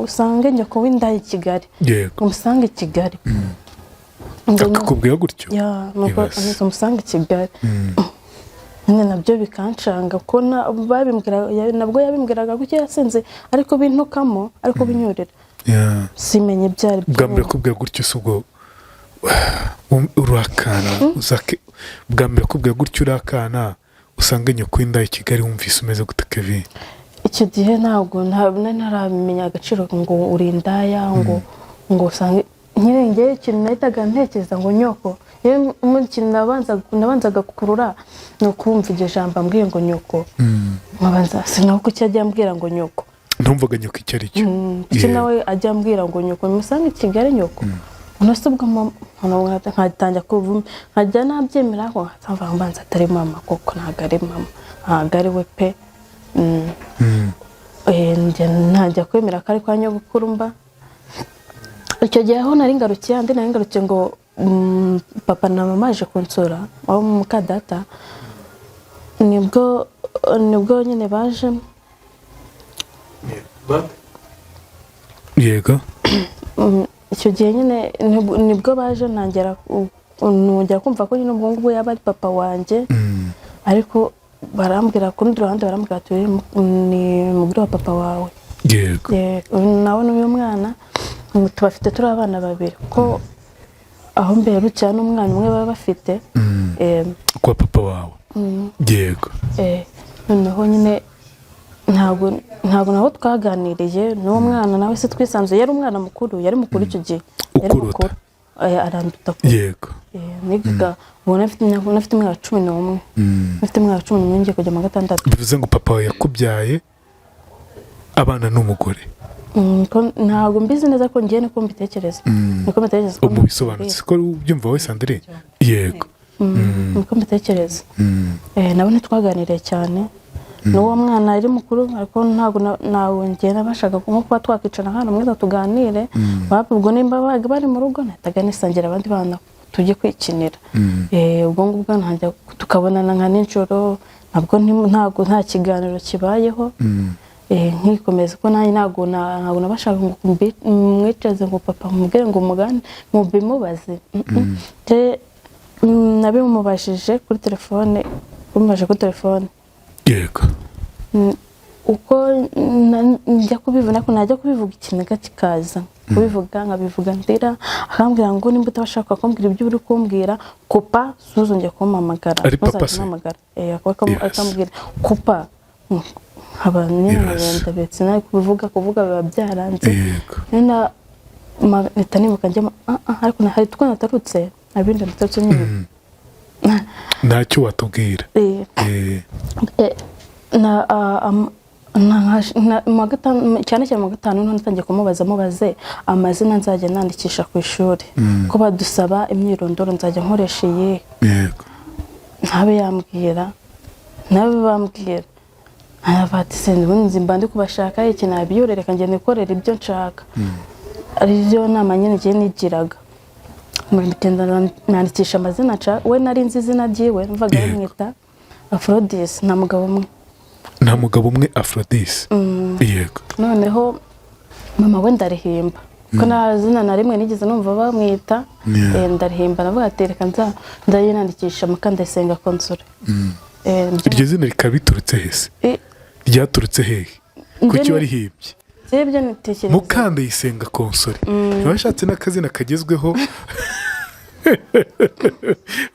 usange nyoko w'indaya i Kigali, umusange i Kigali. Ngo Akakubwira gutyo? Ya, nuko Ibaze. anyuze umusange i Kigali nyine, nabyo bikancanga ko babimbwira, nabwo yabimbwiraga gutyo yasinze, ariko bintukamo, ariko binyorera. Simenye ibyo ari byo. Bwa mbere akubwira gutyo si ubwo urakana bwa mbere akubwira gutyo urakana, usanga nyoko w'indaya i Kigali, wumvise umeze gute, Kevin? Icyo gihe ntabwo nari ntaramenya agaciro ngo uri indaya, ngo usange nyine. Njyewe ikintu nahitaga ntekereza ngo nyoko, yewe ikintu nabanzaga gukurura ni ukumva iryo jambo ambwiye ngo nyoko, nkabanza sinaho kuki ajya ambwira ngo nyoko. Ntumvaga nyoko icyo ari cyo? Kuki nawe ajya ambwira ngo nyoko, musange i Kigali nyoko? Uno se ubwo mama nkatangira kuva nkajya nabyemera ko nkamva mbanza atari mama koko, ntabwo ari mama, ntabwo ari we pe. Njya ntajya kwemera ko ari kwa nyogokuru mba. Icyo gihe aho nari ngarukiye, andi nari ngarukiye ngo papa na mama aje kunsura aho mukadata, nibwo nyine baje. Icyo gihe nyine nibwo baje, ntangira nongera kumva ko nyine ubwo ngubwo yaba ari papa wanjye. Ariko barambwira, ku rundi ruhande barambwira ati: "Uyu ni umugore wa papa wawe." Uyu nawe n'uyu mwana ubu tubafite turi abana babiri, kuko aho mberukira n'umwana umwe baba bafite. Kwa papa wawe, yego. Noneho nyine ntabwo naho twaganiriye n'uwo mwana nawe se twisanzuye, yari umwana mukuru, yari mukuru icyo gihe, yari Ukuruta. mukuru. Aranduta kure. Nigaga ubona afite imyaka 11, afite imyaka 11 ngiye kujya mu wa gatandatu. Bivuze ngo papa wawe yakubyaye abana n'umugore? Ntabwo mbizi neza ko ngiye, niko mbitekereza, niko mbitekereza ko Ubu bisobanutse ko ubyumva wowe, Sandrine, yego. Niko mbitekereza. Nabo ntitwaganiriye cyane n'uwo mwana ari mukuru, ariko ntabwo ntabwo njye nabashaga nko kuba twakicara hano mwiza tuganire. Wapi, ubwo nimba babaga bari mu rugo nahitaga nisangira abandi bana tujye kwikinira. Ubwo ngubwo ntajya tukabonana nka nijoro, nabwo ntabwo nta kiganiro kibayeho. Nkikomeza ko nanjye ntabwo nabashaga ngo mwicaze ngo papa mubwire ngo mugane mubimubaze. Nabimubajije kuri telefone, bimubajije kuri telefone. Uko njya kubivuga, ariko najya kubivuga ikiniga kikaza, kubivuga nkabivuga ndira, akambwira ngo nimba utabashaka kumbwira ibyo uri kumbwira, kupa, ntuzongere kumpamagara. Ari papa Ntuzajye se? umpamagara. Akambwira kupa, nkaba nyine ndabetse nawe kubivuga, kuvuga biba byaranze. Nari mpita nibuka njyamo, ariko hari utwo natarutse, abindi natarutse nyine. Ntacyo watubwira. Na mu wa gatanu, cyane cyane mu wa gatanu niho natangiye kumubaza, mubaze amazina nzajya nandikisha ku ishuri, ko badusaba imyirondoro, nzajya nkoresha iyihe? Ntabe yambwira, ntabe bambwira. Ati se ubundi mba ndi kubashaka iki? Nabiyore, reka ngende nikorera ibyo nshaka, ariyo nama nyine ngiye nigiraga. Ngenda nandikisha amazina nshaka. We nari nzi izina ryiwe, numvaga bamwita Aphrodis nta mugabo umwe. Nta mugabo umwe Aphrodis, yego. Noneho mama we ndarihimba ko nta zina na rimwe nigeze numva bamwita. Ndarihimba, navuga ati reka nzayinandikisha Mukandayisenga Console. Iryo zina rikaba biturutse hese? Ryaturutse hehe? Kuki warihimbye? Ibyo nitekereza. Mukandayisenga Console, ntibashatse n'akazina kagezweho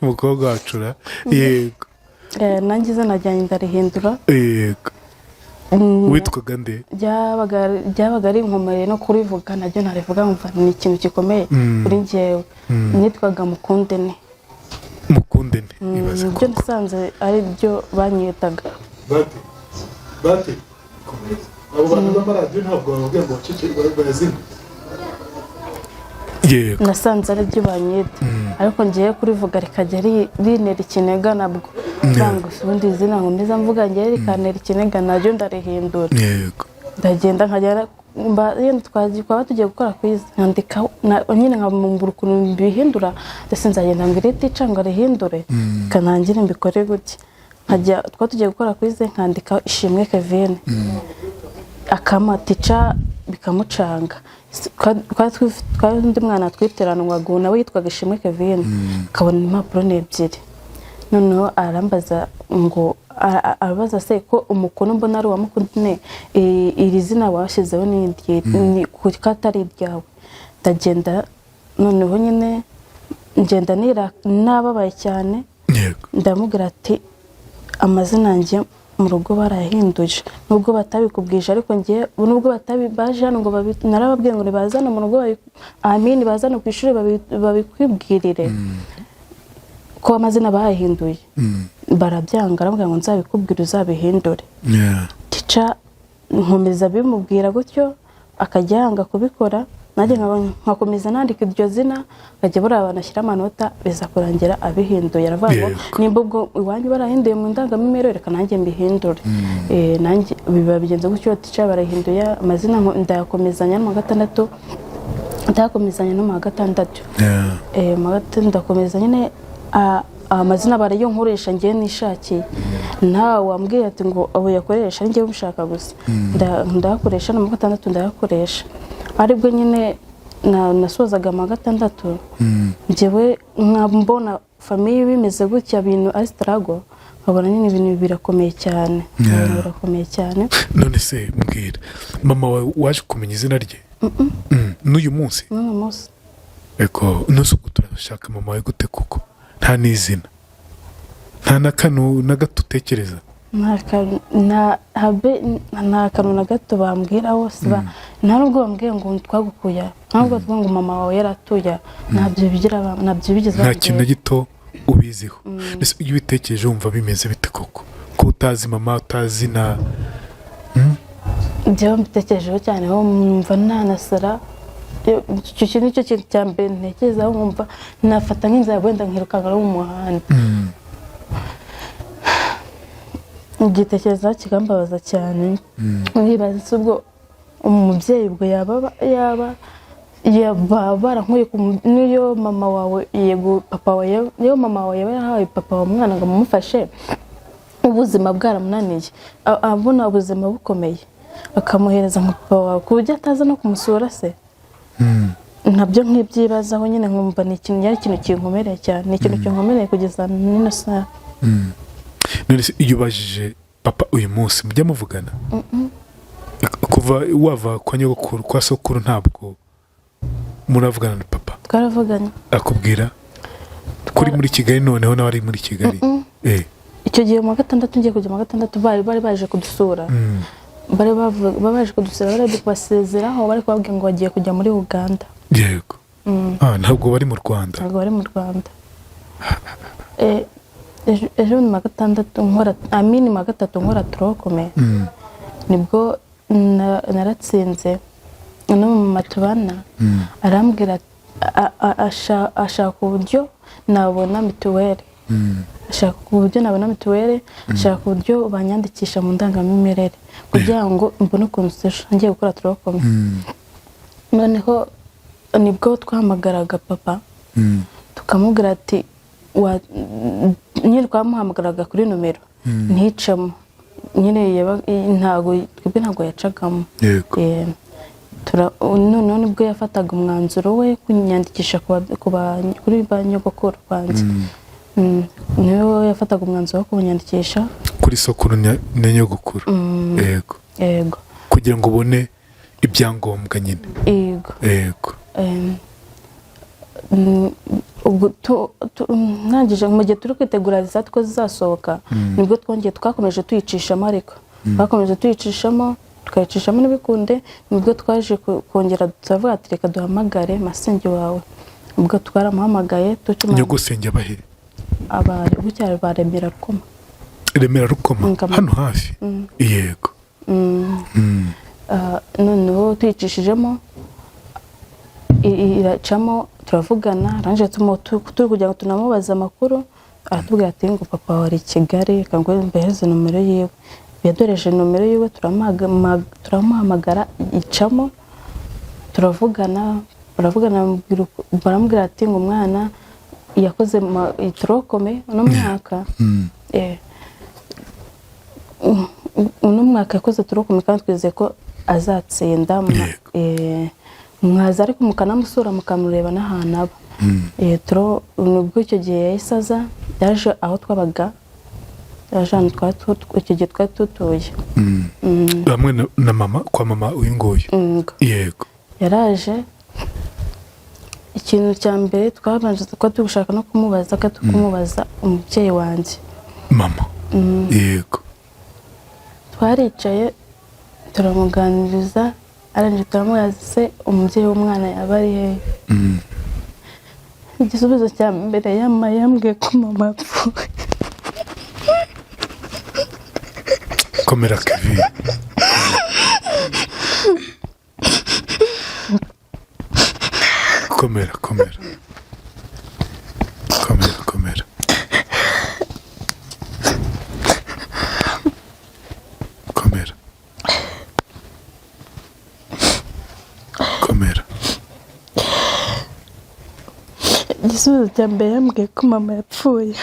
umukobwa wacura, yego. Nanjye izina ryanjye ndarihindura. Witwaga nde? Byabaga ari inkomere no kurivuga, naryo narivuga nkumva ni ikintu gikomeye kuri njyewe. Nitwaga Mukundene. Mukundene, ibaze Ibyo koko. nasanze ari byo banyitaga. Bate bate, abo bantu b'amaradiyo ntabwo bababwira ngo bacece, bayazimye. Yego. Nasanze ari byo banyita, ariko ngiye kurivuga rikajya rintera ikiniga nabwo ntabwo ubundi izina nkomeza mvuga ngewe rikantera ikiniga, naryo ndarihindura. Ndagenda nkajya yenda twaba tugiye gukora quiz, nkandika nyine nkamumbura ukuntu mbihindura, ndetse nzagenda mbwira tica ngo arihindure, kanangire mbikore gutya. Nkajya twaba tugiye gukora quiz nkandika Ishimwe Kevin, akama tica bikamucanga. Twari undi mwana twiteranwaga, ubu nawe yitwaga Ishimwe Kevin, akabona impapuro ni ebyiri. Noneho arambaza ngo arabaza se ko umukono mbona ari uwa Mukundene, iri zina washyizeho ni kuko atari iryawe. Ndagenda noneho nyine ngenda nababaye cyane. Ndamubwira ati amazina yanjye mu rugo barayahinduje, nubwo batabikubwije, ariko ngiye nubwo batabi baje hano ngo narababwiye ngo nibazane mu rugo amini bazane ku ishuri babikwibwirire ko amazina bayahinduye, barabyanga. Arambwira ngo nzabikubwire uzabihindure. Tica nkomeza bimubwira gutyo, akajya yanga kubikora, nanjye nkakomeza nandika iryo zina, nkajya buriya banashyira amanota, biza kurangira abihinduye. Aravuga ngo nimba ubwo iwanyu barahinduye mu ndangamimerere, reka nanjye mbihindure. Nanjye biba bigenze gutyo, tica barahinduye amazina, ndayakomezanya no mu wa gatandatu, ndayakomezanya no mu wa gatandatu. Mu wa gatandatu ndakomeza nyine, amazina barayo nkoresha ngewe nishakiye, ntawe wambwiye ati ngo abo yakoresha ari njyewe ubishaka gusa. Ndayakoresha no mu wa gatandatu ndayakoresha, aribwo nyine nasozaga mu wa gatandatu, njyewe nkabona famille bimeze gutya, bintu ari struggle, nkabona nyine ibintu birakomeye cyane. Nkabona birakomeye cyane. None se mbwira, mama wawe waje kumenya izina rye? N'uyu munsi? N'uyu munsi. Ego, none ubwo turashaka mama wawe gute kuko nta n'izina, nta na kano na gato utekereza? Nta habe nta kantu na gato bambwira hose, nta nubwo bambwiye ngo twagukuye aha, nta nubwo batubwira ngo mama wawe yaratuye aha. Ntabyo bigira ntabyo bigeze Nta kintu na bambwira. gito ubiziho. Ese iyo ubitekereje wumva bimeze bite koko, ko utazi mama, utazi na Njyewe mbitekerejeho cyane aho numva nanasara. Icyo kintu nicyo kintu cya mbere ntekerezaho, nkumva nafata nk'inzira wenda nkirukanka no mu muhanda. Ngitekerezaho kikambabaza cyane, nkibaza se ubwo umubyeyi ubwo yaba barankuye n'iyo mama wawe, yego papa wawe, niyo mama wawe yaba yarahaye papa wawe umwana ngo amumufashe, ubuzima bwaramunaniye, abona ubuzima bukomeye, akamuhereza nka papa wawe ku buryo ataza no kumusura se? Nabyo nk'ibyibazaho nyine, nkumva ni ikintu yari ikintu kinkomereye cyane, ni ikintu kinkomereye kugeza n'ino saha. None se iyo ubajije papa uyu munsi, mujya muvugana? Kuva wava kwa nyogokuru, kwa sokuru, ntabwo muravugana na papa? Twaravuganye. Akubwira kuri muri Kigali, noneho nawe ari muri Kigali? Icyo gihe mu wa gatandatu, ngiye kujya mu wa gatandatu, bari baje kudusura. Bari baje kudusura, bari kubasezeraho, bari kubabwira ngo bagiye kujya muri Uganda. Yego. Ah, ntabwo bari mu Rwanda? Ntabwo bari mu Rwanda. Ejo ni mu wa gatandatu nkora, amini mu wa gatatu nkora tronc commun, nibwo naratsinze. No mu mama tubana arambwira ashaka uburyo nabona mituweli, ashaka uburyo nabona mituweli, ashaka uburyo banyandikisha mu ndangamimerere kugira ngo mbone ukuntu ejo ngiye gukora tronc commun. Noneho nibwo twahamagaraga papa, tukamubwira ati nyine twamuhamagaraga kuri nomero nticemo nyine, ntabwo twebwe ntabwo yacagamo. Noneho nibwo yafataga umwanzuro we kunyandikisha kuri ba nyogokuru banjye. Niwe yafataga umwanzuro wo kunyandikisha. Kuri sokuru na nyogokuru, yego. Yego. Kugira ngo ubone ibyangombwa nyine. Yego. Yego. Ubwo ntangije mu gihe turi kwitegura result ko zizasohoka, nibwo twongeye twakomeje tuyicishamo ariko Twakomeje tuyicishamo, tukayicishamo ntibikunde. Nibwo twaje kongera turavuga ati reka duhamagare masenge wawe. Ubwo twaramuhamagaye tukimara Nyogosenge abahe? Abari bucyari ba Remera Rukoma. Remera Rukoma. Ngama. Hano hafi, yego. Noneho tuyicishijemo iracamo, turavugana, arangije turi kugira ngo tunamubaze amakuru, aratubwira ati ngo papa wari i Kigali, reka ngo mbereze nomero yiwe. Yadoreje nomero yiwe, turamuhamagara icamo, turavugana, baravugana, baramubwira ati ngo umwana yakoze tronc commun uno mwaka. Uno mwaka yakoze tronc commun kandi twizeye ko azatsinda. Mwaza ariko mukanamusura, mukamureba n'ahantu aba. Nubwo icyo gihe yahise aza, yaje aho twabaga, yaje ahantu icyo gihe twari tutuye. Hamwe na mama, kwa mama uyu nguyu? Yego. Yaraje, ikintu cya mbere twabanje kuba turi gushaka no kumubaza, ko turi kumubaza umubyeyi wanjye. Mama, yego. Twaricaye turamuganiriza, arangije turamubaza se umubyeyi w'umwana yaba ari hehe? Igisubizo cya mbere yamaye, yambwiye ko mama yapfuye. Komera Kevin. Komera, komera, komera, komera. Komera, komera. Igisubizo cya mbere yambwiye ko mama yapfuye.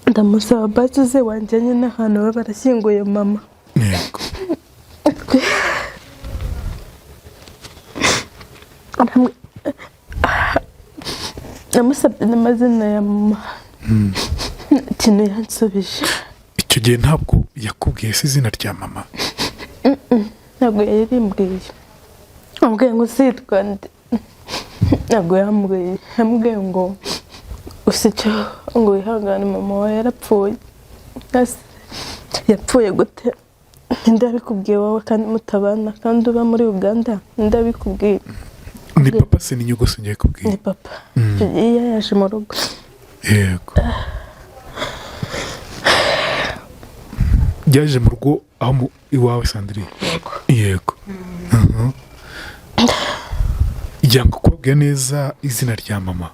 Ndamusaba basi ze wanjyanye n'ahantu baba barashyinguye mama. Namusabye n'amazina ya mama, ikintu yansubije. Icyo gihe ntabwo yakubwiye se izina rya mama? Ntabwo yarimbwiye. Ambwiye ngo sitwa nde? Ntabwo yambwiye. Yambwiye ngo gusa icyo ngo wihangane, mama wawe yarapfuye. Ese yapfuye gute? Ninde yabikubwiye wowe kandi mutabana, kandi uba muri Uganda? Ninde yabikubwiye? Ni papa se ni nyogosenge yakubwiye? Ni papa. Icyo gihe iyo yaje mu rugo. Yego, yaje mu rugo aho iwawe, Sandrine? Yego. Yanga kubabwira neza izina rya mama.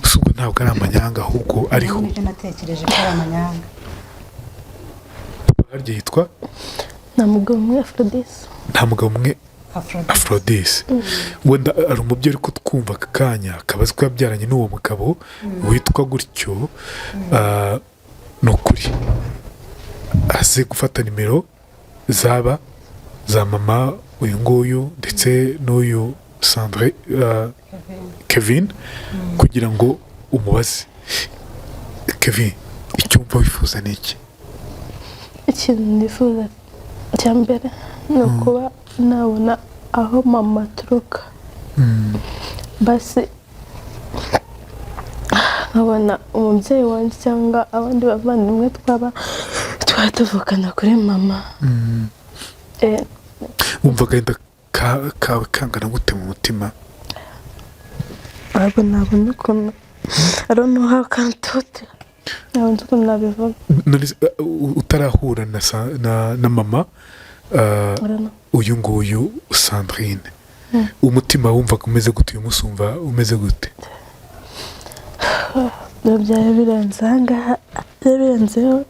Si ubwo ntabwo ari amanyanga, ahubwo ariho. Nibyo natekereje ko ari amanyanga. Papa harya yitwa? Nta mugabo umwe Aphrodis. Nta mugabo umwe. Aphrodite. Aphrodis. Wenda ari umubyeyi uri kutwumva aka kanya, akaba azi ko yabyaranye n'uwo mugabo witwa gutyo. Ni ukuri aze gufata nimero zaba za mama uyu nguyu ndetse n'uyu Sandre, Kevin, kugira ngo umubaze. Kevin, icyo wumva wifuza ni iki? Ikintu nifuza cya mbere ni ukuba nabona aho mama aturuka, basi nkabona umubyeyi wanjye cyangwa abandi bavandimwe twaba twaba tuvukana kuri mama. Wumva agahinda kawe kangana gute mu mutima? Ntabwo nabona ukuntu, I don't know how can put it. Ntabwo nzi ukuntu nabivuga. None se, utarahura na mama I don't know. uyu nguyu Sandrine, umutima wumvaga umeze gute? Uyu munsi wumva umeze gute? Biba byari birenze ahangaha, byari birenzeho.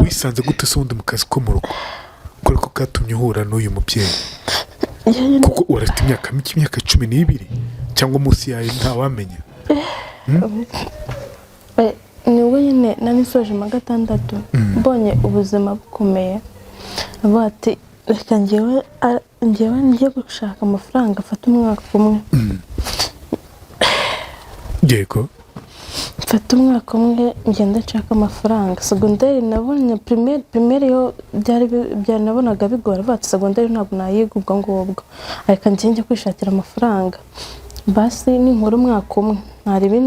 Wisanze gute se ubundi mu kazi ko mu rugo, kubera ko katumye uhura n'uyu mubyeyi? Kuko urafite imyaka mike, imyaka 12 cyangwa munsi yayo, ntawamenya. Nibwo nyine nari nsoje mu wa gatandatu, mbonye ubuzima bukomeye, avuga ati reka njyewe njye gushaka amafaranga, afate umwaka umwe. Mfata umwaka umwe ngenda nshaka amafaranga. Segonderi nabonye, primaire yo byari nabonaga bigora, bati segonderi ntabwo nayiga ubwo ngubwo, reka njye kwishakira amafaranga. Basi ninkora umwaka umwe ntarebe,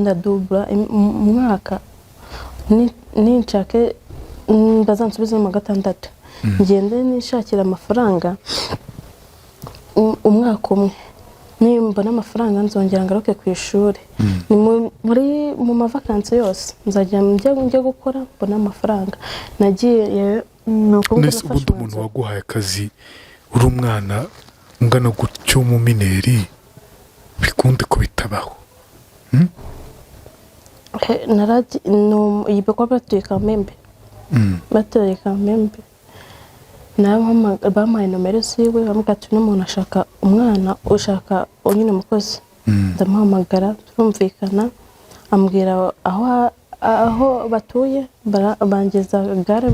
ndadubura umwaka, ninshake bazansubize mu wa gatandatu, ngende nishakira amafaranga umwaka umwe, nimbona amafaranga nzongera ngaruke ku ishuri. Ni mu mavakansi yose nzajya njya gukora mbona amafaranga. Nagiye ni ukuvuga Nese nafashe ubundi umuntu umwanzuro. waguhaye akazi uri umwana ungana gutyo mu mineur, bikunde ko bitabaho? Iyi bakaba batuye Kamembe. Batuye Kamembe. Bampaye nomero ziwe, bambwira ati n'umuntu ashaka umwana, ushaka nyine umukozi. Ndamuhamagara, turumvikana, ambwira aho batuye, bangeza gare,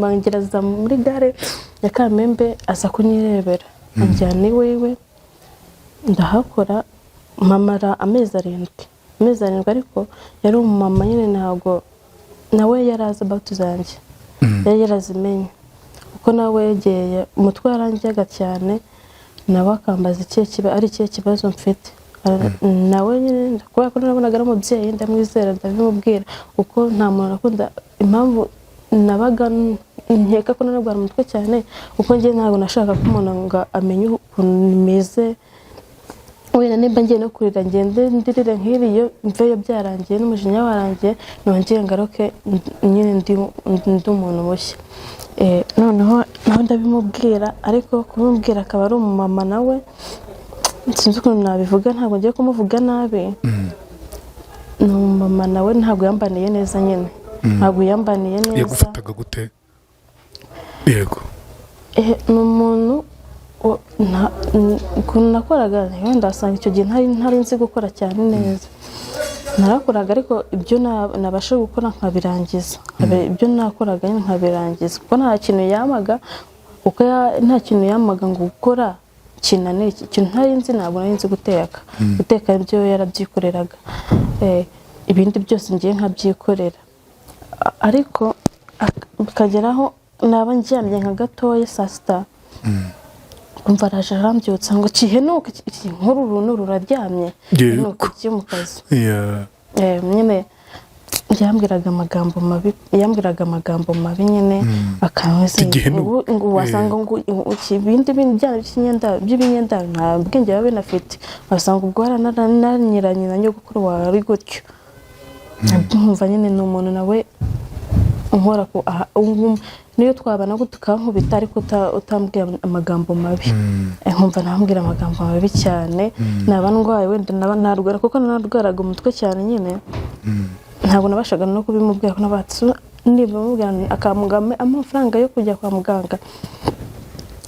bangereza muri gare ya Kamembe, aza kunyirebera, anjyana iwiwe, ndahakora, mpamara amezi 7, amezi 7. Ariko yari umumama nyine, ntabwo nawe yari azi about zanjye, yari yarazimenye, kuko nawe yegeye umutwe yarangyaga cyane, nawe akambaza ikihe kiba ari ikihe kibazo mfite. Nawe nyine kubera ko nabonaga ari umubyeyi ndamwizera, ndabimubwira, kuko nta muntu akunda. Impamvu nabaga nkeka ko nanarwara umutwe cyane, kuko njye ntabwo nashaka ko umuntu ngo amenye ukuntu meze. Wenda nimba ngiye no kurira, ngende ndirire nk'iriyo, mveyo byarangiye n'umujinya warangiye, nongere ngaruke nyine ndi umuntu mushya. Noneho nawe ndabimubwira, ariko kumubwira akaba ari umumama nawe, sinzi ukuntu nabivuga, ntabwo ngiye kumuvuga nabi. Ni umumama nawe ntabwo yambaniye neza nyine, ntabwo yambaniye neza. Yagufataga gute? Yego. Ni umuntu ukuntu nakoraga, wenda wasanga icyo gihe ntari nzi gukora cyane neza. Narakoraga, ariko ibyo nabasha gukora nkabirangiza. Ibyo nakoraga nyine nkabirangiza, kuko nta kintu yamaga, kuko nta kintu yamaga ngo gukora kinaniye. Ikintu ntari nzi, ntabwo nari nzi guteka. Guteka ibyo yarabyikoreraga. Ibindi byose ngiye nkabyikorera. Ariko bikageraho naba ndyamye nka gatoya saa sita, kumva araje arambyutsa ngo kihenuke, nkuru uru ruraryamye. Yego. Henuke kijye mu kazi. Yeah. Nyine yambwiraga amagambo mabi, yambwiraga amagambo mabi nyine akameze Kigihenuke. ngo wasanga ngo ibindi bintu byana by'ibinyendaro nta bwenge biba binafite, wasanga ubwo warananyiranye na nyogokuru wawe ari gutyo. Nkumva nyine ni umuntu nawe unkora ku aha niyo twabana gute ukankubita, ariko utambwira amagambo mabi. Nkumva ntambwira amagambo mabi cyane. Naba ndwaye, wenda naba narwara, kuko narwaraga umutwe cyane nyine, ntabwo nabashaga no kubimubwira, ko nabatse niba mubwira akamuga amafaranga yo kujya kwa muganga,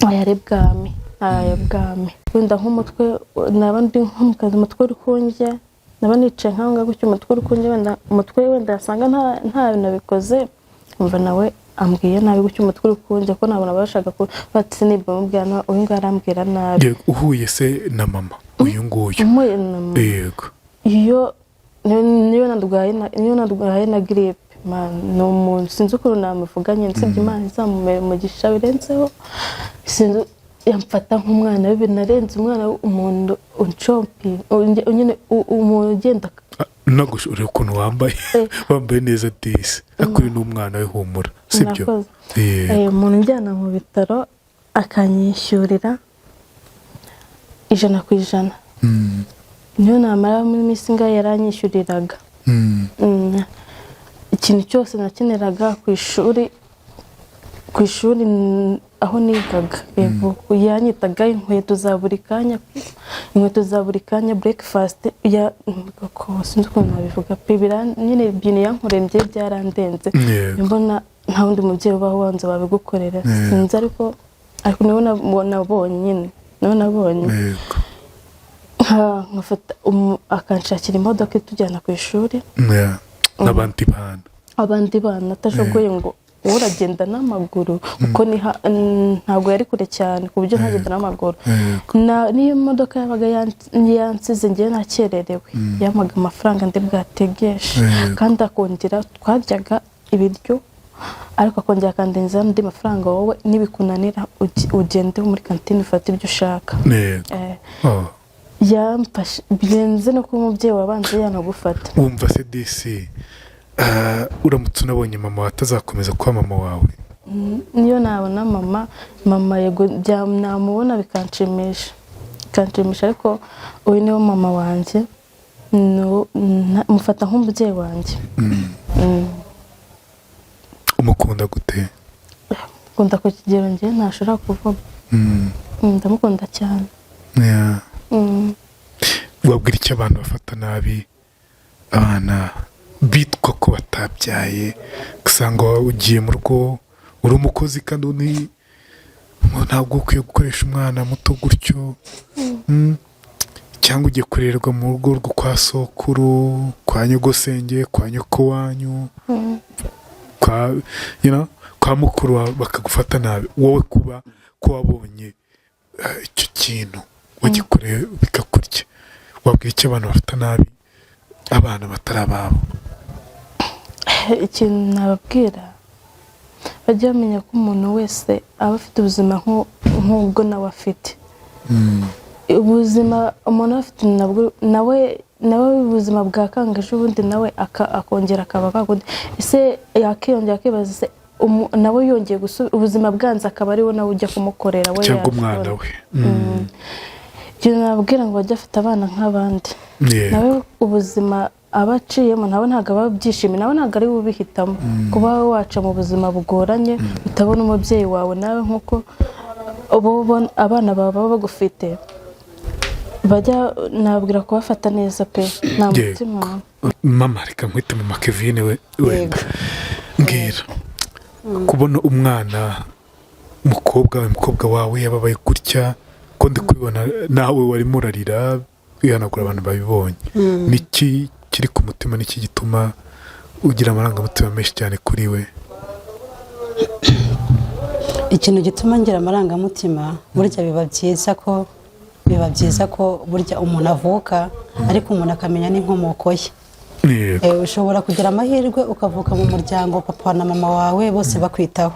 aya bwami, aya bwami. Wenda nk'umutwe, naba ndi nko mu kazi, umutwe uri kundya, naba nicaye nk'aho ngaho gutyo, umutwe uri kundya, wenda umutwe wenda yasanga nta nabikoze, umva nawe ambwiye nabi gutyo, umutwe uri kundya, ko ntabwo nabashaga ku bati niba mubwira uyu nguyu arambwira nabi. Yego, uhuye se na mama uyu nguyu? Mpuye na Yego. Iyo niyo narwaye na giripe, man, ni umuntu sinzi ukuntu namuvuga nyine, nsibye Imana izamumera umugisha birenzeho. Sinzi, yamfata nk'umwana we, binarenze umwana, umuntu uncompi nyine, umuntu ugenda. Nagusha ureba ukuntu wambaye. Wambaye neza disi, ariko uyu ni umwana we, humura, sibyo? Murakoze. Yego. Umuntu unjyana mu bitaro akanyishyurira 100%. Niyo namara muri minsi ingahe yaranyishyuriraga. Ikintu cyose nakeneraga ku ishuri aho nigaga. Yego, yanyitaga inkweto za buri kanya, inkweto za buri kanya, breakfast ya ko sinzi ukuntu nabivuga pe, nyine ibintu yankoreye njye byarandenze. Yego. Mbona nta wundi mubyeyi ubaho wanze wabigukorera. Sinzi, ariko niwe nabonye nyine, niwe nabonye. Yego. Nkafata akanshakira imodoka itujyana ku ishuri. Yeah. N'abandi bana. Abandi bana atashoboye ngo Wowe uragenda n'amaguru, kuko ntabwo yari kure cyane ku buryo ntagenda n'amaguru. Niyo imodoka yabaga yansize ngewe nakererewe, yampaga amafaranga ndi bwategeshe. Kandi akongera, twaryaga ibiryo, ariko akongera akandenzaho andi mafaranga: "Wowe nibikunanira ugende muri kantine ufate ibyo ushaka." Oh. Yamfashe birenze no kuba umubyeyi wabanze yanagufata. Wumva se disi, uramutse unabonye mama wawe, atazakomeza kuba mama wawe? Niyo nabona mama, mama yego, namubona bikanshimisha, ariko uyu niwe mama wanjye. Mufata nk'umubyeyi wanjye. Umukunda gute? Mukunda ku kigero njye ntashobora kuvuga. Ndamukunda cyane. Wabwira icyo abantu bafata nabi abana bitwa ko batabyaye, ugasanga ugiye mu rugo uri umukozi, kandi uni ntabwo ukwiye gukoresha umwana muto gutyo? Cyangwa ugiye kurererwa mu rugo rwo kwa sokuru, kwa nyogosenge, kwa nyoko wanyu, kwa kwa mukuru wawe, bakagufata nabi. Wowe kuba ko wabonye icyo kintu wagikoreye bikakurya, wabwira icyo abantu bafata nabi abana batari ababo? Ikintu nababwira, bajye bamenya ko umuntu wese aba afite ubuzima nk'ubwo nawe afite. Ubuzima umuntu aba afite nabwo nawe ubuzima bwakanga, ejo ubundi nawe akongera akaba kakundi. Ese yakiyongera akibaza se nawe yongeye ubuzima bwanze, akaba ariwe nawe ujya kumukorera we cyangwa umwana yashobora. we. Ikintu nababwira, ngo bajye afite abana nk'abandi. Nawe ubuzima aba aciyemo, nawe ntabwo aba abyishimiye, nawe ntabwo ari we ubihitamo kuba waca mu buzima bugoranye, utabona umubyeyi wawe. Nawe nk'uko uba ubona abana bawe baba bagufite, bajya nabwira kubafata neza pe, nta mutima. Mama, reka nkwite mama Kevine we. Wenda mbwira, kubona umwana umukobwa wawe, umukobwa wawe yababaye gutya, ko ndi kubibona nawe warimo urarira wihanagura, abantu babibonye, niki kiri ku mutima? Niki gituma ugira amarangamutima menshi cyane kuri we? Ikintu gituma ngira amarangamutima, burya biba byiza ko burya umuntu avuka, ariko umuntu akamenya n'inkomoko ye. Ushobora kugira amahirwe ukavuka mu muryango papa na mama wawe bose bakwitaho,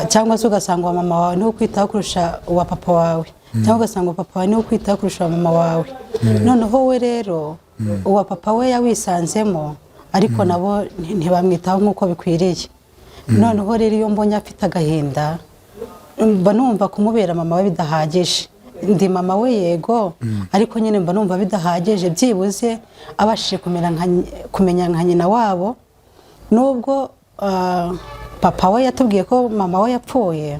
cyangwa se ugasanga uwa mama wawe niwe ukwitaho kurusha uwa papa wawe, cyangwa ugasanga uwa papa wawe niwe ukwitaho kurusha uwa mama wawe. Noneho we rero uwa papa we yawisanzemo, ariko nabo ntibamwitaho nk'uko bikwiriye. Noneho rero iyo mbonye afite agahinda, mba numva kumubera mama we bidahagije. Ndi mama we yego, ariko nyine mba numva bidahagije. Byibuze abashije kumenya nka nyina wabo, nubwo papa we yatubwiye ko mama we yapfuye.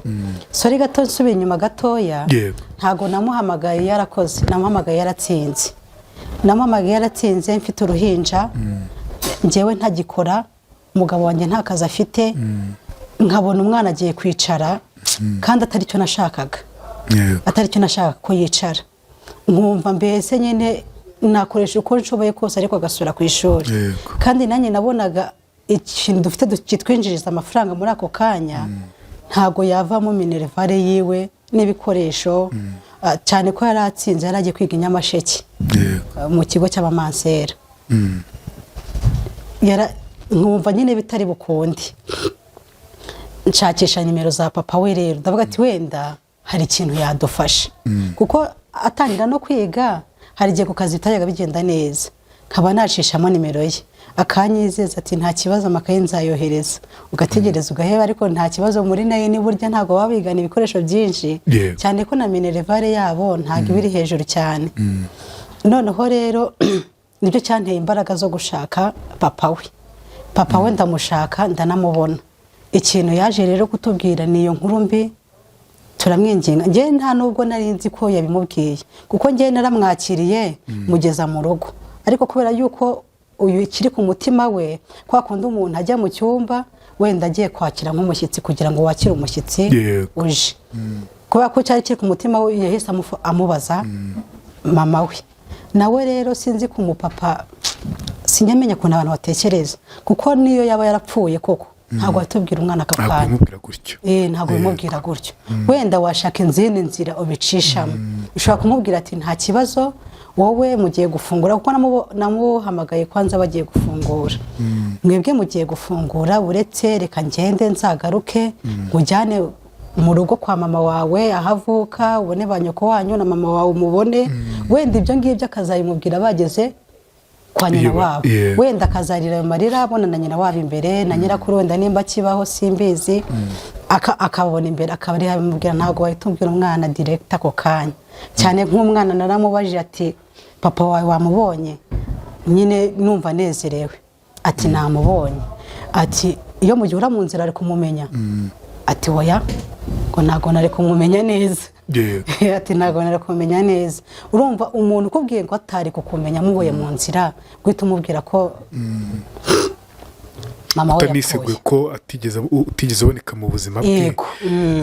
Sorry gato, nsubiye inyuma gatoya. Ntabwo namuhamagaye yarakoze, namuhamagaye yaratsinze. Namuhamagaye yaratsinze, mfite uruhinja, njyewe ntagikora, umugabo wanjye nta kazi afite, nkabona umwana agiye kwicara kandi atari cyo nashakaga, atari cyo nashaka ko yicara. Nkumva mbese nyine nakoresha uko nshoboye kose, ariko agasubira ku ishuri. Kandi nanjye nabonaga ikintu dufite kitwinjiriza amafaranga muri ako kanya ntabwo yavamo minerval yiwe n'ibikoresho, cyane ko yari atsinze, yari agiye kwiga i Nyamasheke, mu kigo cy'abamansera. Nkumva nyine bitari bukunde. Nshakisha nimero za papa we rero, ndavuga ati wenda hari ikintu yadufasha, kuko atangira no kwiga hari igihe ku kazi bitajyaga bigenda neza, nkaba nacishamo nimero ye, akanyizeza ati nta kibazo, amakaye nzayohereza. Ugategereza ugaheba, ariko nta kibazo. Muri nayo ni burya ntabwo baba bigana ibikoresho byinshi, cyane ko na minerval yabo ntabwo iba iri hejuru cyane. Noneho rero nibyo cyanteye imbaraga zo gushaka papa we. Papa we ndamushaka, ndanamubona. Ikintu yaje rero kutubwira ni iyo nkuru mbi. Turamwinginga. Njye nta nubwo nari nzi ko yabimubwiye, kuko njye naramwakiriye mugeza mu rugo, ariko kubera yuko uyu kiri ku mutima we, kwa kundi umuntu ajya mu cyumba wenda agiye kwakira nk'umushyitsi, kugira ngo wakire umushyitsi uje, kubera ko cyari kiri ku mutima we, yahise amubaza mama we. Nawe rero sinzi ku mupapa, sinjya ukuntu abantu batekereza, kuko niyo yaba yarapfuye koko. Ntabwo watubwira umwana aka Ntabwo kanya. ubimubwira gutyo. Ntabwo ubimubwira gutyo. Wenda washaka izindi nzira ubicishamo. Ushobora kumubwira ati: "Nta kibazo, wowe mugiye gufungura," kuko namuhamagaye kwanza bagiye gufungura. "Mwebwe mugiye gufungura, uretse reka ngende nzagaruke nkujyane mu rugo kwa mama wawe aho avuka, ubone ba nyoko wanyu na mama wawe umubone." Wenda ibyo ngibyo akazabimubwira bageze kwa nyina wabo. Wenda akazarira ayo marira abona na nyina wabo imbere, na nyirakuru wenda nimba akibaho simbizi, akabona imbere, akaba ari abimubwira. Ntabwo wahita ubwira umwana direct ako kanya, cyane nk'umwana. Naramubajije ati: "Papa wawe wamubonye?" Nyine numva anezerewe, ati: "Namubonye." Ati: "Iyo mugihura mu nzira ari kumumenya?" Ati: "Oya," ngo "ntabwo nari kumumenya neza." Ati: "Ntabwo nari kumenya neza." Urumva umuntu ukubwiye ngo atari kukumenya muhuye mu nzira, guhita umubwira ko mama we Utaniseguye yapfuye? ko utigeze uboneka mu buzima bwe. Yego.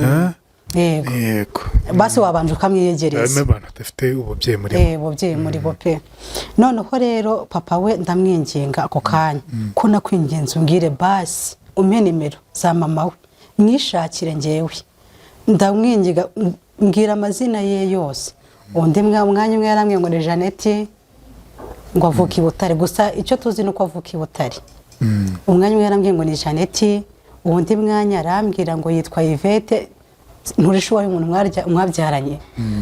Ah? Yego. Basi wabanje ukamwiyegereza. Harimo abantu badafite ububyeyi muri bo. Ububyeyi muri bo pe. Noneho rero papa we ndamwinginga ako kanya ko nakwinginze umbwire basi, umpe nimero za mama we mwishakire ngewe. Ndamwinginga, mbwira amazina ye yose. Undi mwanya umwe yarambwiye ngo ni Jeannette, ngo avuka i Butare. Gusa icyo tuzi ni uko avuka i Butare. Umwanya umwe yarambwiye ngo ni Jeannette, undi mwanya arambwira ngo yitwa Yvette. Nturi sure y'umuntu mwabyaranye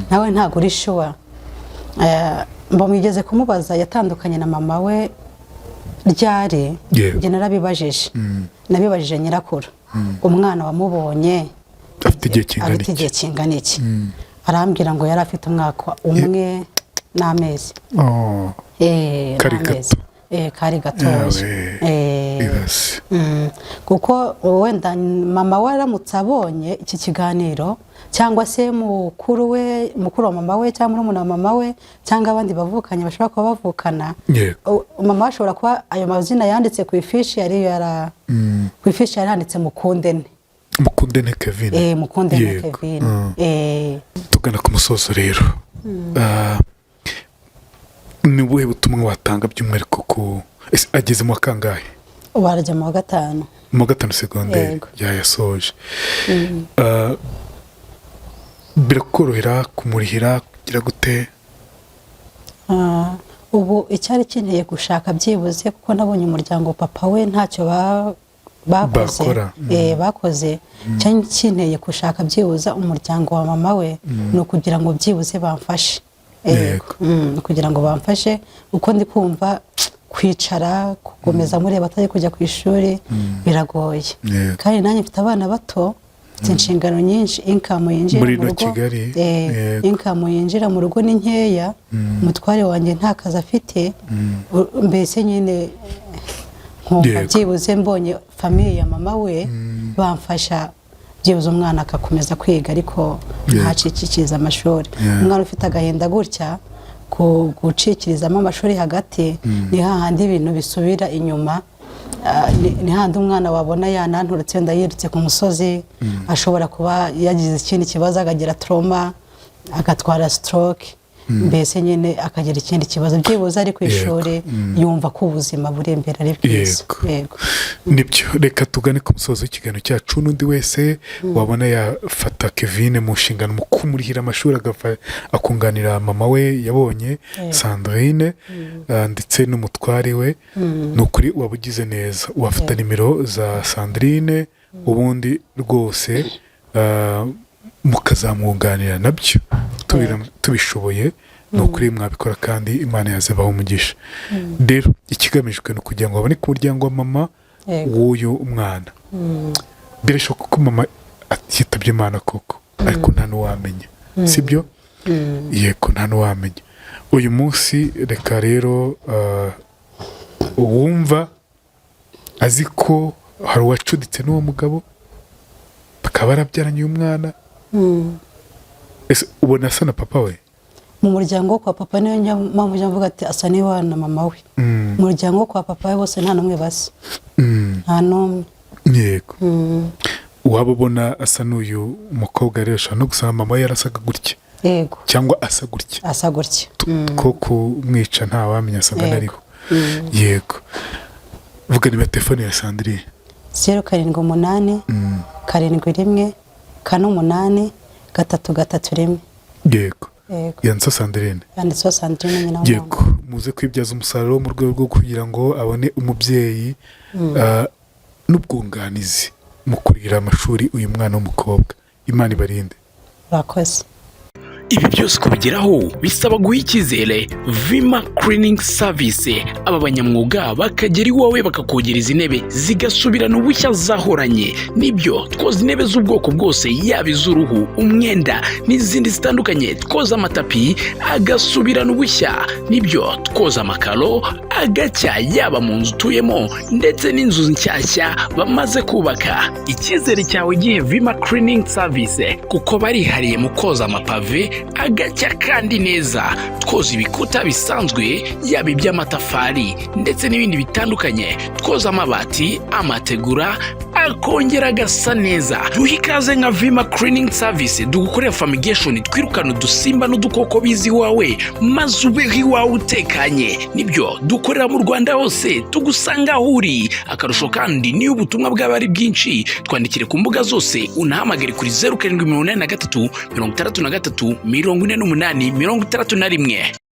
nawe, ntabwo uri sure. Mbamwigeze kumubaza yatandukanye na mama we ryari. Njye narabibajije, nabibajije nyirakuru: "Umwana wamubonye Afite igihe kingana afite igihe iki?" kingana iki? Arambwira ngo yari afite umwaka umwe n'amezi. Oh, Kari n'amezi. gato. Kari gatoya. Yawe. Ibaze. Kuko wenda mama we aramutse abonye iki kiganiro, cyangwa se mukuru we, mukuru wa mama we, cyangwa murumuna wa mama we, cyangwa abandi bavukanye bashobora kuba bavukana, mama we ashobora kuba ayo mazina yanditse ku ifishi yari yara ku ifishi yari yanditse Mukundene. Mukundene Kevin. Mukundene Kevin. Tugana ku musozo rero. Ah, ni ubuhe butumwa watanga by'umwihariko ku ese ageze mu wa kangahe? Ubu arajya mu wa gatanu. Mu wa gatanu segonderi. Yego. Yayasoje. Ah, birakorohera kumurihira kugira gute? Ah, ubu icyari kinteye gushaka byibuze, kuko nabonye umuryango papa we ntacyo bakoze. Bakora. Bakoze. Cyari kinteye gushaka byibuze umuryango wa mama we ni ukugira ngo byibuze bamfashe. Kugira ngo bamfashe, kuko ndi kumva kwicara gukomeza mureba atari kujya ku ishuri biragoye. Kandi nanjye mfite abana bato, mfite inshingano nyinshi, income yinjira Muri mu ino rugo Kigali, yego. Income yinjira mu rugo ni nkeya, umutware wanjye nta kazi afite. Mbese nyine nkumva byibuze mbonye famille ya mama we bamfasha, byibuze umwana agakomeza kwiga, ariko ntacikirize amashuri. Umwana ufite agahinda gutya, gucikirizamo amashuri hagati ni hahandi ibintu bisubira inyuma. Ni hahandi umwana wabona yananturutse wenda yirutse ku musozi, ashobora kuba yagize ikindi kibazo, akagira trauma, agatwara stroke, mbese nyine akagira ikindi kibazo. Byibuze ari ku ishuri, yumva ko ubuzima buri imbere ari bwiza. Yego. Nibyo. Reka tugane ku musozo w'ikiganiro cyacu. N'undi wese wabona yafata Kevin mu nshingano mu kumurihira amashuri, akunganira mama we yabonye Sandrine, ndetse n'umutware we, ni ukuri waba ugize neza. Wafata nimero za Sandrine, ubundi rwose mukazamwunganira nabyo tubishoboye. Ni ukuri mwabikora kandi Imana yazabaha umugisha. Rero ikigamijwe ni ukugira ngo baboneke umuryango wa mama w'uyu mwana. Birashoboka ko mama yitabye Imana koko, ariko nta n'uwamenya, sibyo? Yego, nta n'uwamenya uyu munsi. Reka rero uwumva azi ko hari uwacuditse n'uwo mugabo bakaba barabyaranye uyu mwana, ese ubona asa na papa we? Mu muryango wo kwa papa, niyo mpamvu njya mvuga ati asa n'iwana na mama we. Mu muryango wo kwa papa we bose nta n'umwe basa. Nta n'umwe. Yego. Waba ubona asa n'uyu mukobwa rero, ashobora no gusanga mama we yarasaga gutya cyangwa asa gutya. Asa gutya. Ko kumwica ntawamenya, asanga anariho. Yego, vuga nimero telefone ya Sandrine. 078 71 48 331. Yego. Yego. Yanditseho Sandrine. Yanditseho Sandrine nyina w'umuntu. Yego, muze kwibyaza umusaruro mu rwego rwo kugira ngo abone umubyeyi n'ubwunganizi mu kurihira amashuri uyu mwana w'umukobwa. Imana ibarinde. Urakoze. Ibi byose kubigeraho bisaba guha icyizere Vima Cleaning Service. Aba banyamwuga bakagera iwawe bakakogereza intebe zigasubirana ubushya zahoranye. Nibyo, twoza intebe z'ubwoko bwose, yaba iz'uruhu, umwenda n'izindi zitandukanye. Twoza amatapi agasubirana ubushya. Nibyo, twoza amakaro agacya, yaba mu nzu utuyemo ndetse n'inzu nshyashya bamaze kubaka. Icyizere cyawe gihe Vima Cleaning Service, kuko barihariye mu koza amapave agacya kandi neza. Twoza ibikuta bisanzwe, yaba iby'amatafari ndetse n'ibindi bitandukanye. Twoza amabati, amategura, akongera agasa neza. Duhe ikaze nka Vima Cleaning Service, dugukorera fumigation, twirukana udusimba n'udukoko biza iwawe, maze ubeho iwawe utekanye. Nibyo, dukorera mu Rwanda hose, tugusanga aho uri. Akarusho kandi, niyo ubutumwa bwaba ari bwinshi, twandikire ku mbuga zose, unahamagare kuri 0783 63 48 61.